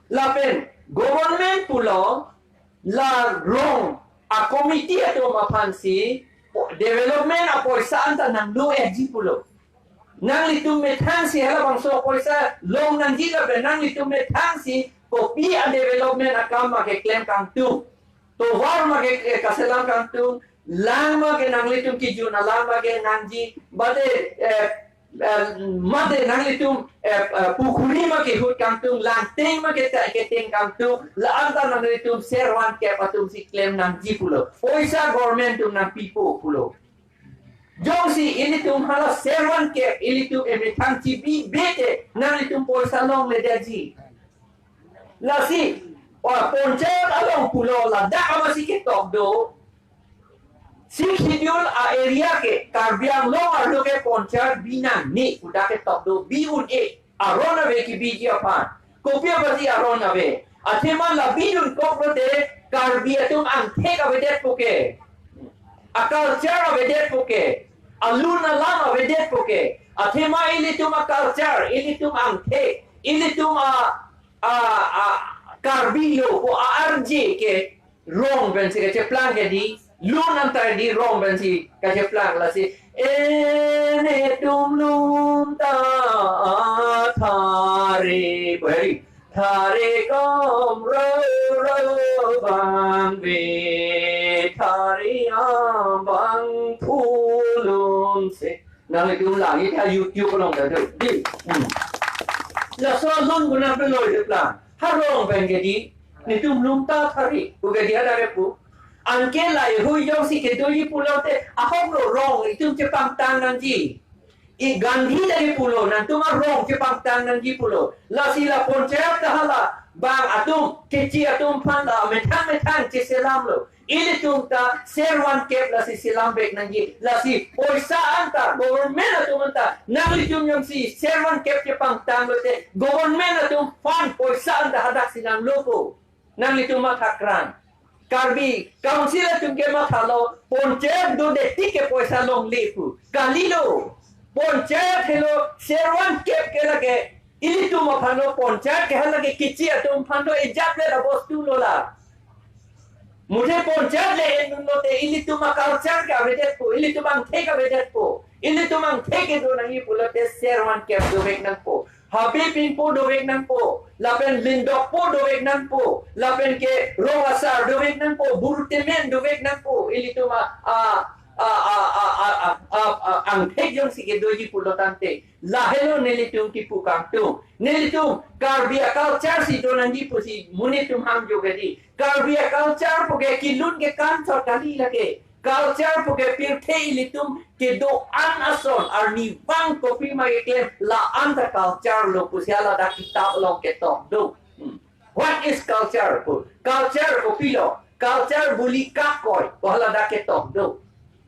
Lapen, government pulo, la rong a-committee atum aphansi development apoisa anta nanglo-etji pulo. Nanglitum methangsi halabangso apoisa long nangji lapen nanglitum methangsi kopi a-development akam ma keklem kangtung. Tovar ma ke, eh, kaselam kangtung. Lang ma ke nanglitum kijun alang ma ke nangji. Bade, eh, eh, mate nanglitum, eh, eh, pukhuri ma kehut kangtung, langteng ma keta-, keteng kangtung, la-anta nanglitum servan kep atumsi klem nangji pulo. Poisa government atum nangpipo pulo. Jongsi ilitum hala servan kep, ilitum emethang chibi bete, nanglitum poisa longledetji. Lasi, o ponchayat along pulo ladak amatsi ketok do. Sixth Schedule a-area ke Karbi Anglong arlo ke ponchayat bi nangne pu dak ketok do, bi un-e, aron ave kebiji aphan. Kopi apotsi aron ave? Athema la bidun kok lote Karbi atum angthek avedetpo ke, a-culture avedetpo ke, alun alam avedetpo ke. Athema ilitum a-culture, ilitum angthek, ilitum a, a, a Karbi lo ko a-arje ke rong pensi kacheplang ke di, lun anta di rong pensi kacheplang, lasi, "E netum lun ta thare," beri, "Thare kam rau rau ban ve, thare abang phulun se." Nanglitum lagi ke YouTube along ta do. Di. Hmm. Laso alun guna peloi de plan. Ha rong pen ke di. Netum lun ta thare. Pu ke di ada ke pu. Anke lahei jongsi kedoji pulote ahok lo rong itum chepangtang nangji. I Gandhi ta ke pulo, nangtum arong chepangtang nangji pulo. Lasi la ponchayat ta hala bang atum, kechi atum aphan la methang methang cheselam lo. Ilitum ta ser van kep lasi selam vek nangji. Lasi poisa anta, government atum anta, nanglitum jongsi ser van kep chepangtang lote, government atum fund poisa anta hadak si nanglopo. Nanglitum matha krang. Karbi Council atum ke mathalo, ponchayat dodet tik ke poisa longle pu. Kalilo. Ponchayat helo ser van kep ke lake, ilitum aphan lo, ponchayat ke hala ke kechi atum aphan lo, ejat le la bostu lo la. Muthe ponchayat le en lote ilitum a-culture ke avedetpo, ilitum angthek avedetpo, ilitum angthek kedo nangji pulote ser van kep dovek nangpo. Habe pinpo dovek nangpo, lapen lindokpo dovek nangpo, lapen ke rong asar dovek nangpo, buru temen dovek nangpo, ilitum a, a, a, angthek jongsi kedoji pulo tangte. Lahelo nelitum kipu kangtung. Nelitum Karbi a-culture si do nangji pusi monit atum hangjo ke di. Karbi a-culture pu ke kelun ke kansot kali lake. Culture pu ke pirthe ilitum kedo-an ason, arnivang kopima keklem, la anta culture lo pusi haladak kitap along ketok do. Hmm. What is culture pu? Culture kopilo? Culture buli kakoi, ko haladak ketok do.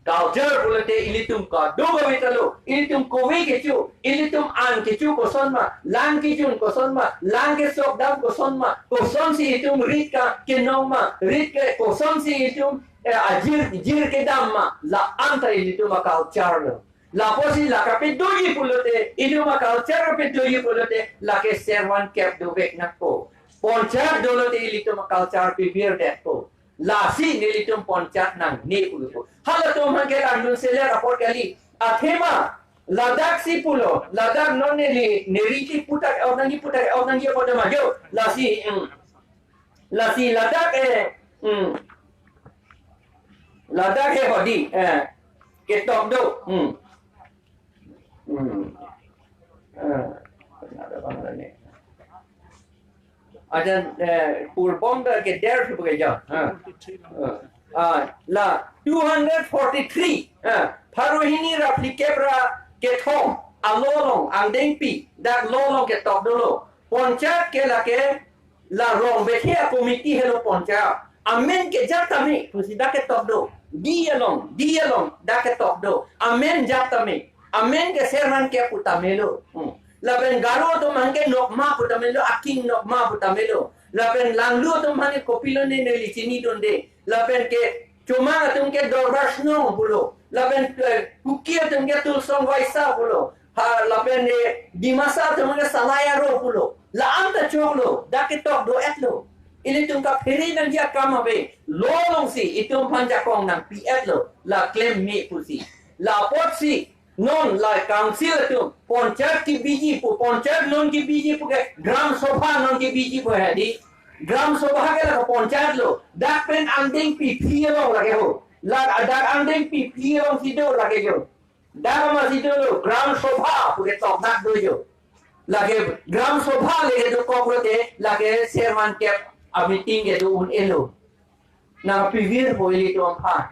Culture pulote ilitum kadokave ta lo, ilitum kove kecho, ilitum an kecho koson ma, lang kejun koson ma, lang kesok dam koson ma, kosonsi itum rit ka kenong ma, rit ke kosonsi itum eh, ajir, jir kedam ma, la anta ilitum a-culture lo. Lapusi la kapedoji pulote, ilitum a-culture kapedoji pulote, lake ser van kep dovek nangpo. Ponchayat dolote ilitum a-culture pivirdetpo. Lasi nelitum ponchayat nangne pulo. Halatum hangke langdun seler apot kali. Athema, ladak si pulo, ladak non neli, neli ti putak, oh, nangji putak, oh, nangji putak ma jo. Lasi, mm. Lasi ladak, eh, hmm. Ladak he hodi, eh, ketok do, hmm. Hmm. Eh, ada bang ada ni. Ada, eh, purbong da ke der tu pakai ja. Ha. Eh. Ah, la two hundred forty-three. Ha. Pharo hini ra phlikep ra kethom. Alo along, angdengpi, dak lo along ketok dolo. Ponchayat ke lake, la rong bethe a-committee helo ponchayat. Amen ke jat tame, pusi dak ketok do. Di along, di along, dak ketok do. Amen jat tame. Amen ke ser van kep pu tame lo. Hmm. Lapen Garo atum hangke Nokma pu tame lo, Aking Nokma pu tame lo. Lapen Langlu atum hangke kopilo ne neli chinidunde. Lapen ke Chomang atum ke Dorbar Shnong pulo. Lapen, eh, Kuki atum ke Tulsong Vaisa pulo. Ha, lapen, eh, Dimasa atum ke Salai Aro pulo. La anta choklo, dak ketok do-etlo. Ilitum kaphere nangji akam ave. Lo alongsi, itum aphan jakong nangpi-etlo. La klem me pusi. La apotsi, non la council atum, ponchayat kebiji pu, ponchayat non kebiji pu ke, Gram Sabha non kebiji pu he di. Gram Sabha ke la ponchayat lo. Dak pen angdengpi phi along lake ho. La dak angdengpi phi alongsi do lake jo. Dak ma si do lo, Gram Sabha pu ketok dak do jo. Lake Gram Sabha le kedo kok lote, lake ser van kep a-meeting kedo un-elo. Nangpivirpo ilitum aphan.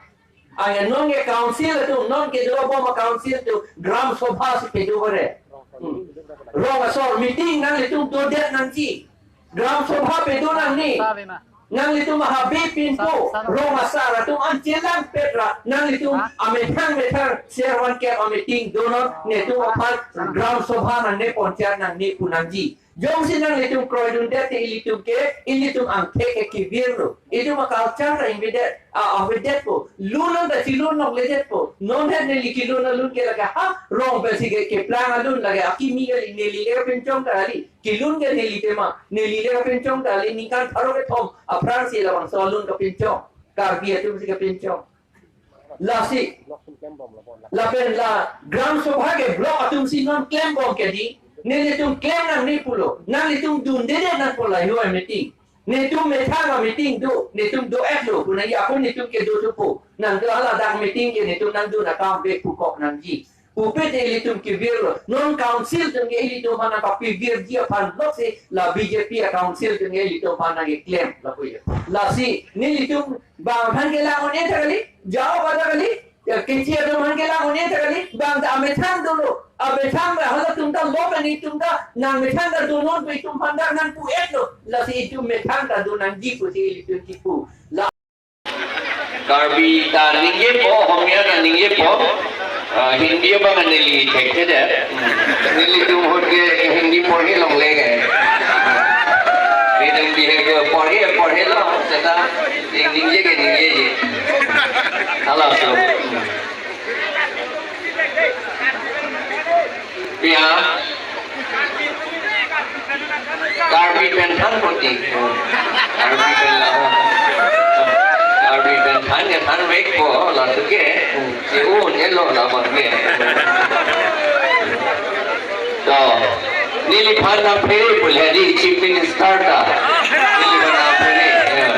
Anke non ke council atum, non kedo abom a-council atum, Gram Sabha si kedo kore. Hmm. Rong asor meeting nanglitum dodet nangji. Gram Sabha pedo nangne. Nanglitum habe pinpo, rong asar atum an chelangpet ra, nanglitum amethang methang ser van kep a-meeting donon, netum aphan Gram Sabha nangne, ponchayat nangne pu nangji. Jongsi nanglitum kroidundet te ilitum ke, ilitum angthek ke kevirlo. Itum a-culture ta ingvedet, a, avedetpo. Lun-an ta chelun nokledetpo. Non het neli kelun alun ke lake ha, rong pensi ke keplang alun lake akimi ke neli le kapinchong kali. Kelun ke neli tema, neli le kapinchong kali, ningkan pharo kethom aphrangsi labangso alun kapinchong. Karbi atumsi kapinchong. Lasi, lapen la Gram Sabha ke block atumsi non klembom ke di, nelitum klem nangne pulo, nanglitum dundedet nangpo la yo meeting. Netum methang a-meeting do, netum do-etlo, pu nangji ako netum kedo thupo, nangtum hala dak meeting ke netum nangdun akam ave pu kok nangji. Pupe te ilitum kevirlo, non council atum ke ilitum aphan nangkapevirji aphan loksi, la B J P a-council atum ke ilitum aphan nangkeklem, lapu ya. Lasi, nelitum bang aphan kelang un-e ta kali, jao pada kali, ya, kechi atum aphan kelang un-e ta kali, bang ta amethang dolo, amethang ta halatum ta lo pen itum ta, nangmethang ta do non pu itum aphan ta nangpu-etlo, lasi itum methang ta do nangji pusi ilitum kipu. La Karbi ta ningjepo, Homia ta ningjepo, ah, Hindi abang neli thekthedet. Nelitum ahut ke Hindi porhe longle ke. Nelitum bihek ke porhe, porhelo, seta ningje ke ningjeje. Halaso. Ya. Karbi pen than poti. Karbi pen la. Karbi pen than ke thanvekpo, laso ke. Si un-elo labang ke. To, neliphan nangphere pu le di Chief Minister ta. Neliphan nangphere. Ya.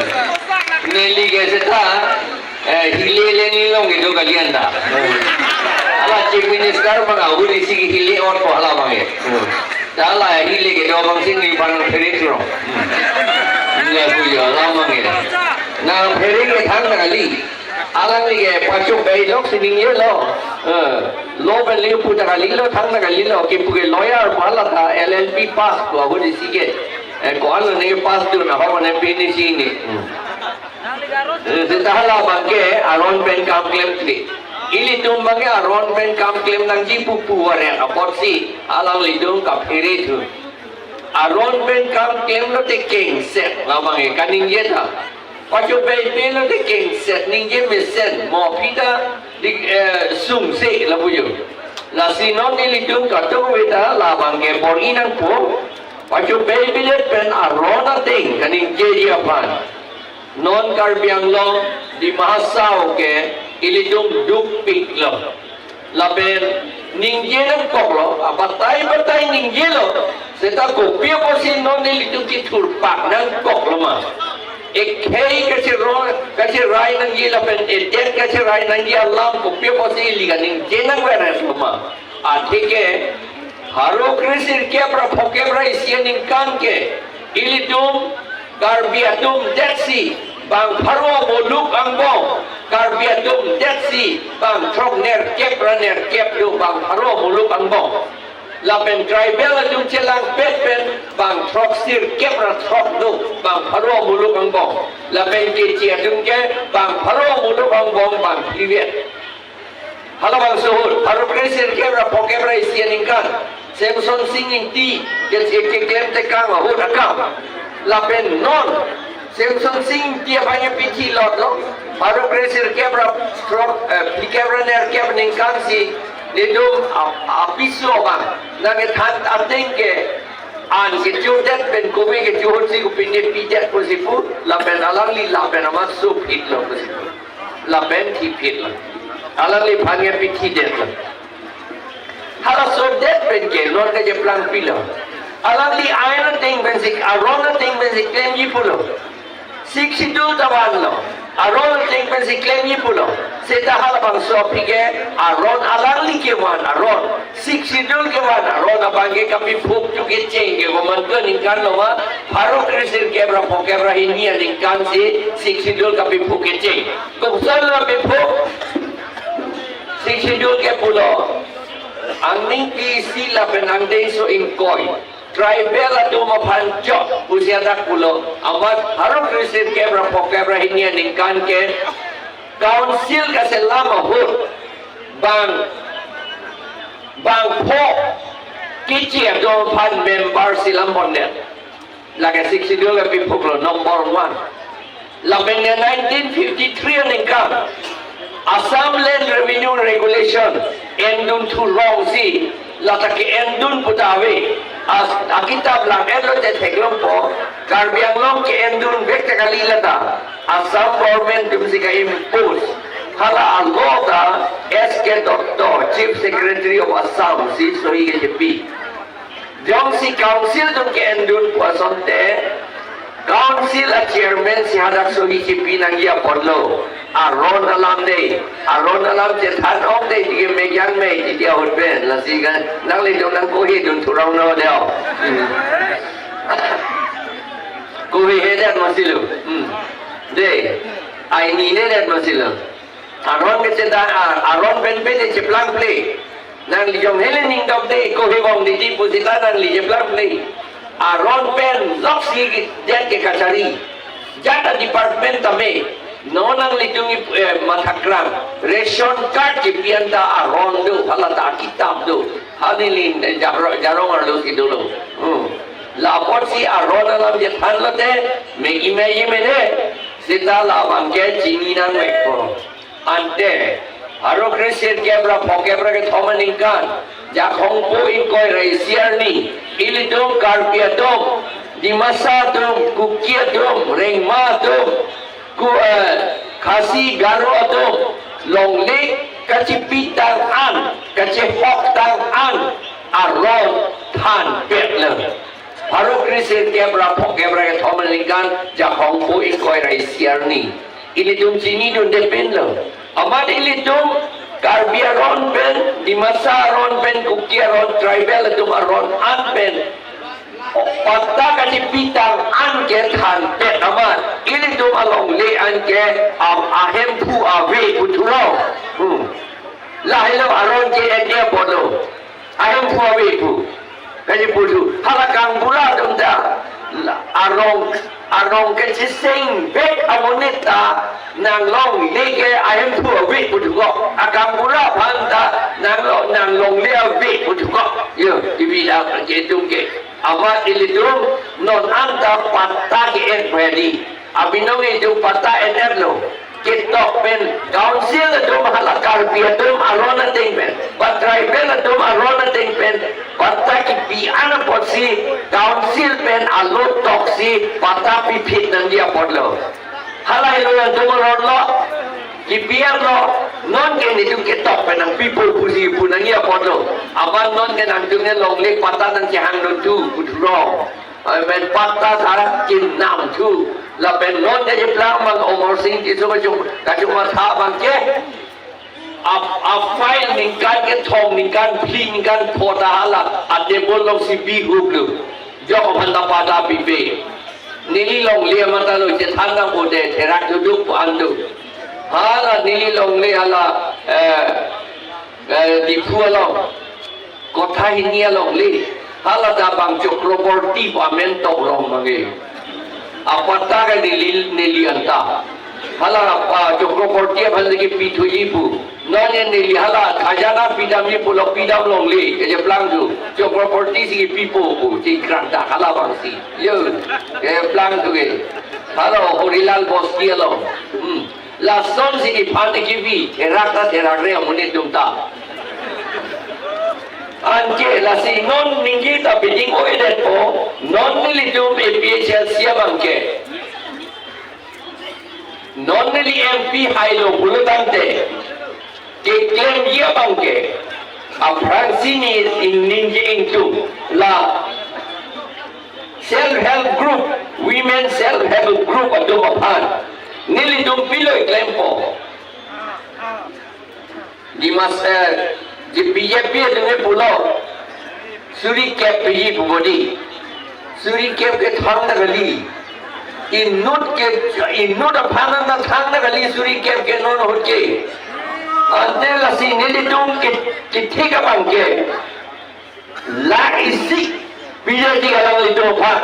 Neli ke seta, eh, hile le neli along kedo kalian ta. Hala Chief Minister abang ahut isi ke hile-otpo hala abang ke. Ta hala hile kedo abangsi neliphan nangphere churong. Nangpu ya hala abang ke. Nangphere ke thangnat kali. Alangli ke pachobei loksi ningjelo. Eh, lo pen le pu ta kalilo, thangnat kalilo, kipu ke lawyer pu hala ta L L B pass pu ahut isi ke. Eh, ko-an lo ne pass tu na ho ne pini sini. Hmm. Eh, seta hala abang ke aron pen kam klemkle. Ilitum abang ke aron pen kam klem nangji pu pu varen apotsi alanglitum kaphere thu. Aron pen kam klemlo te kengset labang ke kaningje ta. Pachobei pelo te kengset ningje mesen mo aphi ta dik, eh, sungse lapu yo. Lasi non ilitum katung veta labang ke bor-i nangpo. Pachobei bilet pen aron ateng kaningjeji aphan. Non Karbi Anglong, Dima Hasao ke ilitum dukpiklo. Lapen ningje nangkoklo, abatai batai ningjelo. Seta kopi apotsi non nelitum kethurpak nangkoklo ma. Ekhei kacheroi, kacherai nangji lapen edet kacherai nangji alam kopi apotsi ili kaningje nangverlo ma. Atheke, pharo kre sirkep ra phokep ra isi aningkan ke, ilitum Karbi atum detsi bang pharo muluk angbong, Karbi atum detsi bang throk nerkep ra nerkep do bang pharo muluk angbong. Lapen tribal atum chelangpet pen bang throk sirkep ra throk do bang pharo muluk angbong. Lapen kechi atum ke bang pharo muluk angbong bang phlivet. Halabangso ahut, pharo kre sirkep ra phokep ra isi aningkan, Semson Sing Ingti, ke, ke, keklem tekang ahut akam. Lapen non, Semson Sing Ingti aphan ke pithi lotlo, pharo kre sirkep ra throk, eh, phlikep ra nerkep aningkansi, nelitum ap-, apiso abang, nangkethan ateng ke, an kechodet pen kove kecho ahutsi kopine pidet pusi pu, lapen alangli lapen amat sophitlo pusi pu. Lapen thipitlo. Alangliphan ke pithidetlo. Hala sodet pen ke non kacheplang pilo. Alangli ain ateng pensi, aron ateng pensi klemji pulo. Sixth Schedule ta vanlo. Aron ateng pensi klemji pulo. Seta halabangso aphi ke aron alangli kevan aron. Sixth Schedule kevan aron abang ke kapiphuk tu kecheng ke komantu aningkan lo ma, pharo kre sirkep ra phokep ra hini aningkansi Sixth Schedule kapiphuk kecheng. Kopuson lo piphuk? Sixth Schedule ke pulo, angning pi isi lapen angdengso ingkoi, tribal atum aphan chok pusi adak pulo, amat pharo kre sirkep ra phokep ra hini aningkan ke council kaselam ahut bang, bang pho, Kichi atum aphan member si lam pondet. Lake Sixth Schedule ke piphuklo number one. Lapen nineteen fifty-three aningkan Assam Land Revenue Regulation endun thurong si lata ke-endun pu ta ave. As akitap lang-etlo te theklongpo. Karbi Anglong ke-endun vek ta kali lata. Assam government atum si ka-impose. Hala a-law ta S K Dutta, Chief Secretary of Assam, si sohi kechepi. Jongsi council atum ke-endun pu asonte, council a-chairman si hadak sohi chepi nangji apotlo. Aron alam de, aron alam chethan ong de, tike mejang me, tike ahut pen, lasi kan, nanglitum nangkohedun thurong no deo. Kohehedet masilo. Hmm. De, ai ninedet masilo. Aron ke chethan, a-, aron pen pen de cheplang ple. Nangli jong hele ning dok de, kohebong de di pusita nangli cheplang ple. Aron pen lok si det ke kachari. Jat a-department tame. Non nanglitum, eh, mathakram. Ration card kepi anta aron do, hala ta kitap do. Hanilin, eh, jaro-, jarong arlo si dolo. Hmm. La apotsi aron alam chethanlote, megi meji mene. Seta labang ke chini nangvekpo. Ante, pharo kresirkep ra phokep ra kethom aningkan, Jakhong po ingkoi ra isi arni, ilitum Karbi atum, Dimasa atum, Kuki atum, Rengma atum, Ku, eh, Khasi Garo atum, longle kachepi tang an, kachehok tang an, aron thanpet le. Pharo kresirkep ra phokep ra kethom aningkan, Jakhong po ingkoi ra isi arni. Ilitum chinidunde pinlo. Amat ilitum Karbi aron pen, Dimasa aron pen, Kuki aron, tribal atum aron an pen patta kachepi tang an ke thanpet amat. Ilitum alongle an ke am ahemphu ave pu thurong. Hmm. Lahelo aron ke-en dia bodo. Ahemphu ave pu. Kaji pu thu. Hala kangbura atum ta. La, arong, arong kecheseng vek amonit ta nanglongle ke ahemphu ave pu thukok. Akangbura aphan ta nanglo, nanglongle ave pu thukok. Yo, ibi da ke atum ke. Amat ilitum non anta patta ke-en pedi. Abinong itum patta en-etlo. Ketok pen council atum hala Karbi atum aron ateng pen, ba tribal atum aron ateng pen, patta kepi an apotsi council pen alo toksi patta piphit nangji apotlo. Halahelo atum aronlo, kepi anlo, non ke netum ketok pen nangpipo pusi pu nangji apotlo. Aban non ke nangtum ne longle patta nangkehang dun thu pu thurong. Amen. Patta tharak kinam thu. Lapen non kacheplang abang Amarsing Tisso kachung, kachung matha abang ke. A, a-file ningkan kethom, ningkan phli, ningkan pho ta hala a-table along si bihuplo. Jok aphan ta patta pipe. Neli longle amat ta lo chethan nang ode therak duduk pu an do. Hala neli longle hala, eh, eh, Diphu along. Kotha hini alongle, hala ta bang Chakraborty pu amen tok rong mage. Apatta ke neli, neli anta. Hala, ah, Chakraborty aphan lagi pithuji pu. Non ye neli hala khajana pidamji pulo pidam longle, kacheplang thu. Chakraborty si pipo pu, chingkrang ta hala bang si. Yo, kacheplang thu ke. Hala Horilal Bosti along. Hmm. Lason si iphan ikibi, therak ta therak re amonit atum ta. Anke lasi non ningje ta biding oedetpo, non nelitum A P H L C abang ke. Non neli M P hailo pulo tangte. Keklemji abang ke. Aphrangsi ne ningje ingtung la self help group, women self help group atum aphan nelitum pilo klempo. Dimas, eh, di B J P atum ke pulo. Suri kep piji pu bodi. Suri kep ke thang na kali. Inut ke, inut aphan na thang na kali suri kep ke non ahut ke. Ante lasi nelitum ke, kethek abang ke. Lakh isi piji ti alanglitum aphan.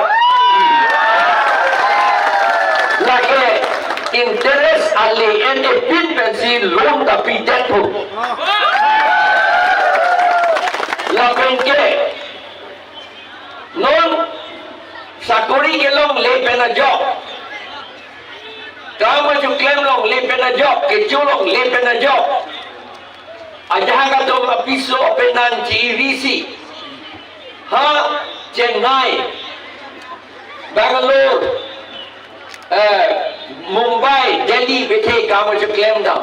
Lake interest ale en epin pensi loan ta pidetpo. Lapen ke Ori kelongle pen ajok. Kam kachoklem longle pen ajok, kecho longle pen ajok. Ajahak atum apiso apenan chi-irisi. Ha, Chennai, Bangalore, eh, Mumbai, Delhi, bethe kam kachoklem dam.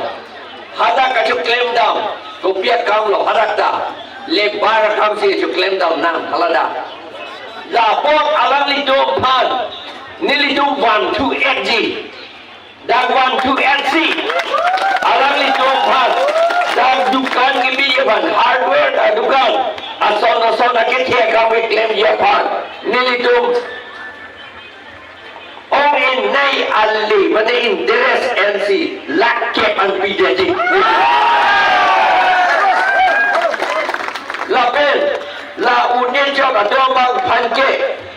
Hadak kachoklem dam. Kopi akam lo hadak ta. Labour akam si choklem dam nang, hala ta. Lapen alanglitum aphan, nelitum one two eight ji. Dak one two eight si. Alanglitum aphan, dak dukan kebi aphan, hardware adukan, ason ason akethe akam keklemji aphan, nelitum ong-e nei ale, mane interest ensi lakh kep an pidetji. Lapen la unit chok atum abang aphan ke,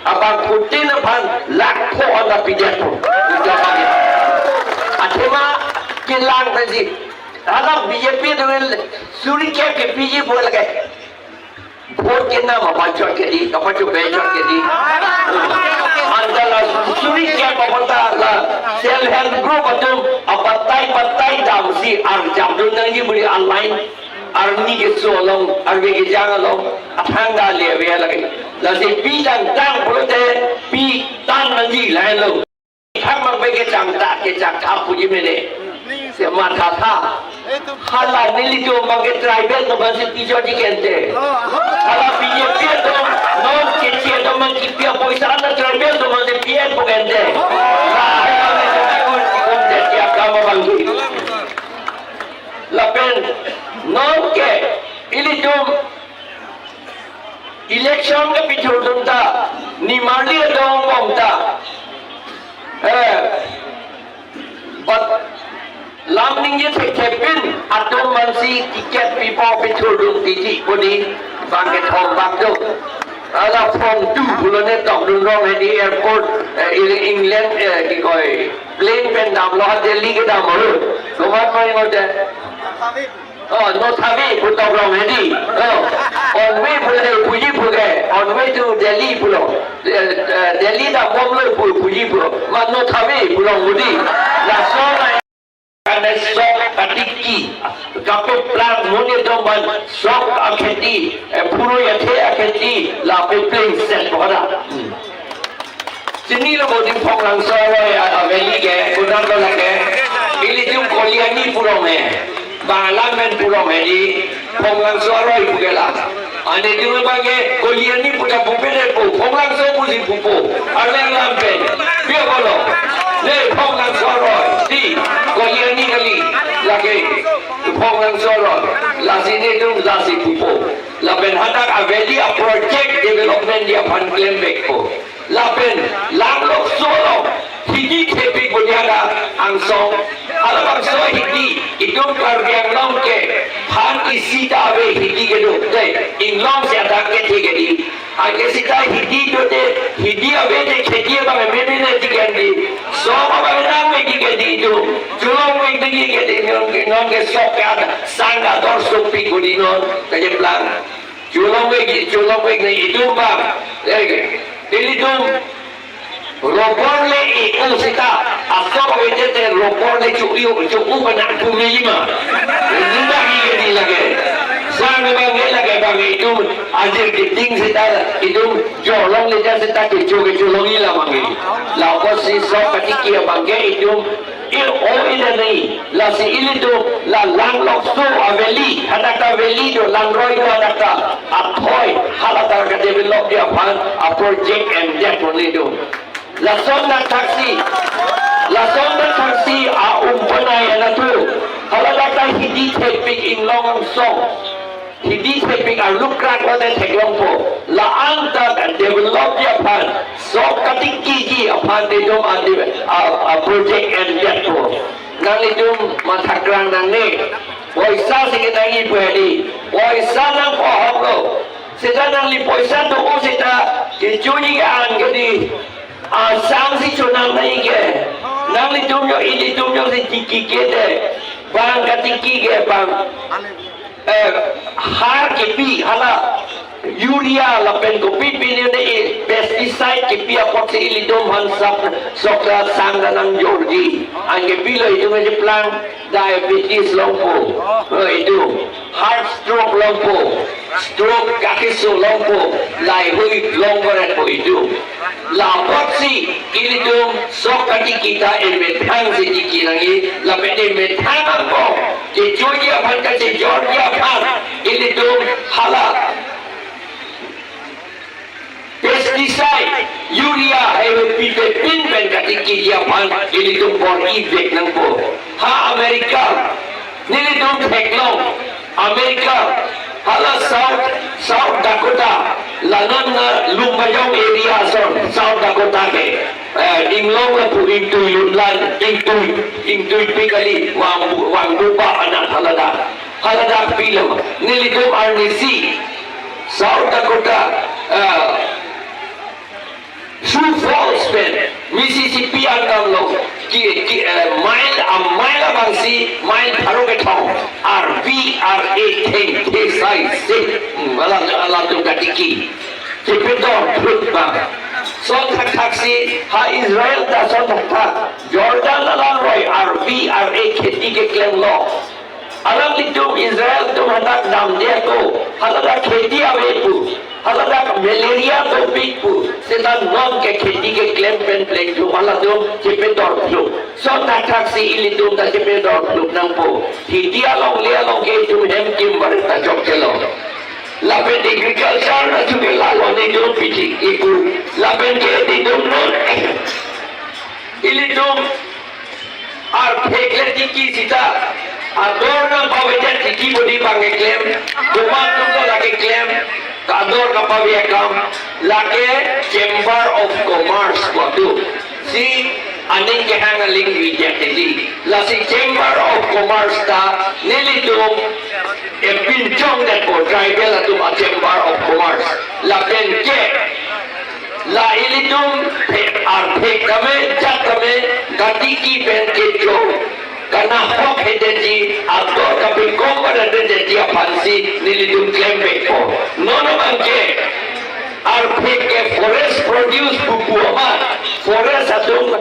abangphutin aphan lakh pho an pidetpo. Athema kelang pensi. Hala B J P atum suri kep kepiji pu lake. Vote kenam apachot kedi, kapachot bechot kedi. Anta la suri kep apot ta la self help group atum abatai batai damsi arjapdun nangji buri aline arni keso along, arve kejang along, athang ta le ave lake. Lasi pi tangtang pulote pi tan nangji lahenlo. Thak mang pen kechang ta, kechang ta puji mene. Se matha tha. Hala nelitum abang ke tribal atum aphansi pichotji kente. Hala B J P atum, non K T A atum abang kipi apoisa anta tribal atum aphansi pi-etpo kente. Lahai hala nelitum un un te tiap kam abangke. Lapen non ke ilitum election kepithurdun ta, nimarli adong bom ta. Eh, but lam ningje thekthe pin atum aphansi ticket pipo pithurdun titi pudi bang kethom bak do. Hala from tu pulo ne tokdun rong hedi airport, eh, ili England, eh, kikoi plane pen damlo ha Delhi kedam aru. Komat mai ngote. Oh, no thavi pu tokrong hedi. Oh, on way pu le puji pu ke, on way to Delhi pulo. Eh, eh, Delhi dambomlo pu puji pulo. Ma no thavi pulo mudi. Laso na kane sok katiki. Kapeplang monit atum aphan sok akheti, eh, phurui athe akheti, la peplengset pu kada. Hmm. Chinilo mudi Phonglangso aroi a, a valley ke, kunar ko lake. Ilitum Koliani pu rong he. Bang alam pen pu rong he di Phonglangso aroi pu ke la. Ane ilitum abang ke Koliani pu ta pupe de pu, Phonglangso pusi pupo. Arleng lam pen. Pia bolo. Ne Phonglangso aroi. Di Koliani kali. Lake Phonglangso aroi. Lasi nelitum lasi pupo. Lapen hadak a valley a project development dia aphan klem vekpo. Lapen langlokso along hidi thepik budi hadak angsong. Halabangso hidi itum Karbi Anglong ke phan isi ta ave hidi kedo. Dei, inglong si adak kethe kedi. Anke sita hidi dote, hidi ave te kheti abang meme ne tiken di. Sok abang nangme tiken di itum. Cholongvek dei kedi non ke, non ke sok ke ada sang ador sopik budi non. Kejeplang. Cholongvek, cholongvek ne itum bang. Eh, ilitum rubber le e-o sita. Asok ave te rubber le chu-u, chu-u pen nangpumi ma. Nunda hi ke di lake. Sang bang ke lake bang itum ajir kiting sita itum cholongle ta sita kecho kecholongji la bang ke. Lapusi sok katiki abang ke itum e-o ida nai, lasi ilitum la langlokso a valley, hadak ta valley do, langroi do hadak ta, athoi, hala ta kadevelop dia aphan, a project endet monit do. Lason nangthaksi, lason nangthaksi, a umponai anatu, hala dak ta hidi thepik inglong angsong. Hidi thepik arlukrak lote theklongpo. La-an ta develop dia aphan sok katikiji aphan itum a, a, a project endetpo. Nanglitum mathakrang nangne. Poisa si kenangji pu hedi. Poisa nangpo ahok lo. Seta nangli poisa do-o seta kechoji ke-an kedi. Asam si chonam nai ke. Nanglitum yo ilitum yo si tiki kete. Bang katiki ke bang. eh, har kipi, hala urea lapen kopi pini ne, eh, pesticide kipi apotsi ilitum aphan sok, sok ta sang ta nangjorji. Anke pilo itum kacheplang, diabetes longpo. Eh, itum heart stroke longpo. Stroke kakeso longpo. Laheihui longpo itum. La apotsi ilitum sok katiki ta emethang si tiki nangji, lapen emethang angbong kechoji aphan, kachejorji aphan ilitum hala pesticide, urea, hai pipepin pen katikiji aphan ilitum bor-ivek nangpo. Ha America, nelitum theklong, America, hala South, South Dakota, la non na Lumbajong area ason, South Dakota ke, eh, inglong lapu ingtui lunlan, ingtui, ingtuipi kali, vang, vangdupa anat haladak. Haladak pilo, nelitum arnisi, South Dakota, eh, Sioux Falls pen, Mississippi angdam along, ki, ki, eh, mile, a mile abangsi, mile pharo kethom, arvi, ar-e thengthe sai se, hmm, alam, alam atum katiki. Kepedorphlut abang. Son thakthak si, ha Israel ta son thakthak. Jordan alangroi, arvi, ar-e kheti keklemlo. Alanglitum Israel atum hadak damde ako, haladak kheti ave pu, haladak malaria dopik pu, seta non ke kheti keklem pen plengthum, halatum kepedorphlut. Son thakthak si ilitum ta kepedorphlut nangpo. Kheti alongle along ke itum hem kim barit ta chokchelo. Lapen agriculture na chuke lalo ne itum piti ipu. Lapen ke itum non ilitum arphek le tiki sita, ador nangpavedet tiki bodi abang keklem, komat atum ta lake klem, ador kapave akam, lake Chamber of Commerce pu atum. Si aning kehang aling videt tiki. Lasi Chamber of Commerce ta nelitum epinchongdetpo, tribal atum a Chamber of Commerce. Lapen ke la ilitum phe-, arphek tame, jat tame, katiki pen kecho, kanahok hedetji, ador kapikom padadetji aphansi nelitum klembekpo. Non abangke arphek ke forest produce pupu amat, forest atum,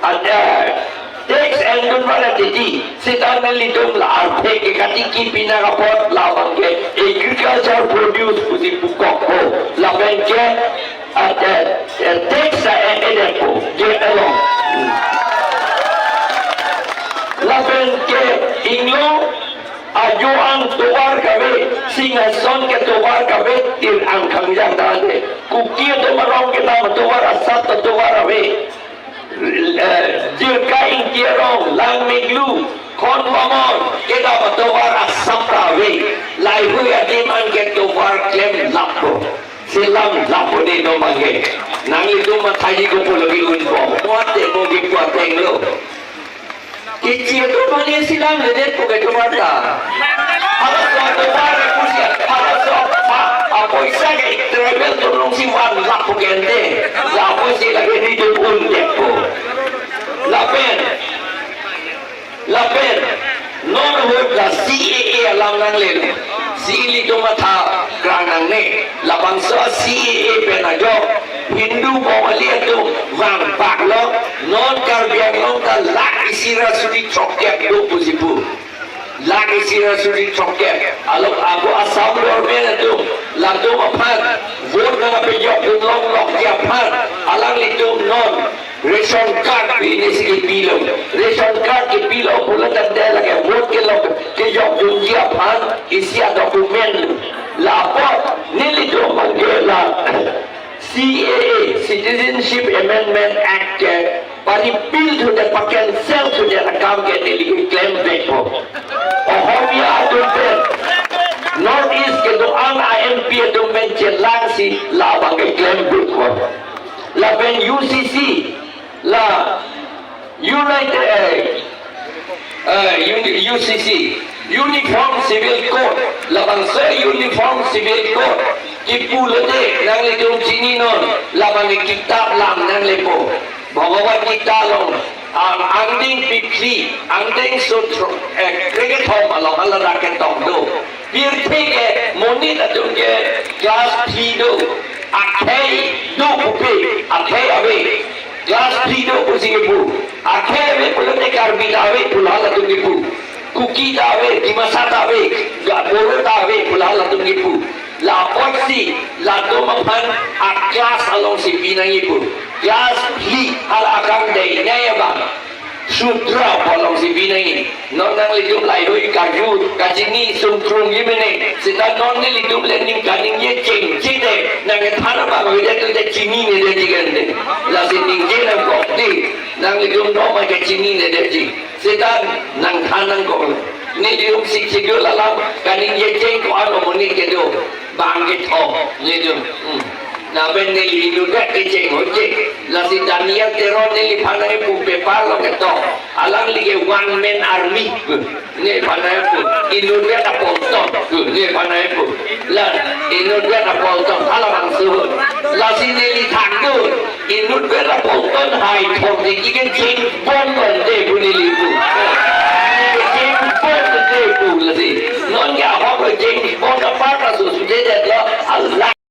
ad-, eh, tax endun vala titi, seta nelitum la arphek ke katiki pinak apot labang ke agriculture produce pusi pukokpo, lapen ke ah, eh, eh, tax ta e-, edetpo, je along. Hmm. Lapen ke inglong ajo an tovar kave, Singhason ke tovar kave, tir angkhangjang dade. Kuki atum arong ke nam tovar asap ta tovar ave. Eh, Jirka Ingti arong, Langmiklu, Khon Bamon, kedam atovar asap ta ave. Laheihui adim an ke tovar klem lapo. Selam lapo ne do mangge. Nanglitum mathaji kopo lagi unpo. Muat te mo gi kuat tenglo. Kechi atum mane selamledetpo ke tovar ta. Halaso tovar ke pusi, halaso, ha, apoisa ke tribal atum alongsi van lapo ke ante. Lapusi lake nelitum undetpo. Lapen, lapen, non ahut la C A A alam nangle, si ilitum matha krang nangne, labangso C A A pen ajok, Hindu Bongali atum vangpaklo, non Karbi Anglong ta lakh isi ra suri throkkep do pusi pu. Lakh isi ra suri throkkep. Along ako Assam government atum, latum aphan, vote nangkapejokdun longlokji aphan, alanglitum non ration card pine si kepilo. Ration card kepilo pulo tangte lake vote kelok kejokdunji aphan isi a-document. Lapu nelitum mangke la C A A, Citizenship Amendment Act ke pa-repeal thudet, pa-cancel thudet akam ke neli keklem vekpo. Ohomia atum pen, North East kedo-an a-M P atum pen chelangsi labang keklem vekpo. Lapen U C C, la United, eh, eh, Uni-, U C C, Uniform Civil Code, labangso Uniform Civil Code kipu lote nanglitum chininon, labang ke kitap lam nanglepo. Bhagavad Gita along, Ang angdeng phli, angdeng sotro, eh, krekethom along hala dak ketong do. Pirthe ke monit atum ke class three do. Akhei do pupe, akhei ave. Class three do pusi kepu. Akhei ave pulote Karbi ta ave pu halatum kepu. Kuki ta ave, Dimasa ta ave, Ga-, Boro ta ave pu halatum kepu. Lapusi latum aphan a-class alongsi pi nangji pu. Class phli hala akam dei nai abang. Sudra pu alongsi pi nangji. Non nanglitum laheihui karju, kachini sungkrung ji mene. Seta non nelitum le ning kaningje chengche te. Nangkethan abang avedet te chininedetji kante. Lasi ningje nangkok di. Nanglitum doma ke chininedetji. Seta nangthan nangkok. Nelitum Sixth Schedule alam kaningje cheng ko-an amonit kedo. Bang kethom nelitum. Hmm. Lapen neli inutvet kecheng hoche. Lasi Daniel Teron neliphan nangpu paper along ketok. Alangli ke one man army. Neliphan nangpu. Inutvet apolton. Neliphan nangpu. La inutvet apolton. Hala bangso. Lasi neli thakdun. Inutvet apolton hai thok di ke chengbom londe pu neli pu. Chengbom londe pu lasi. Non ke ahok lo chengbom apar ta susude det lo. Allah.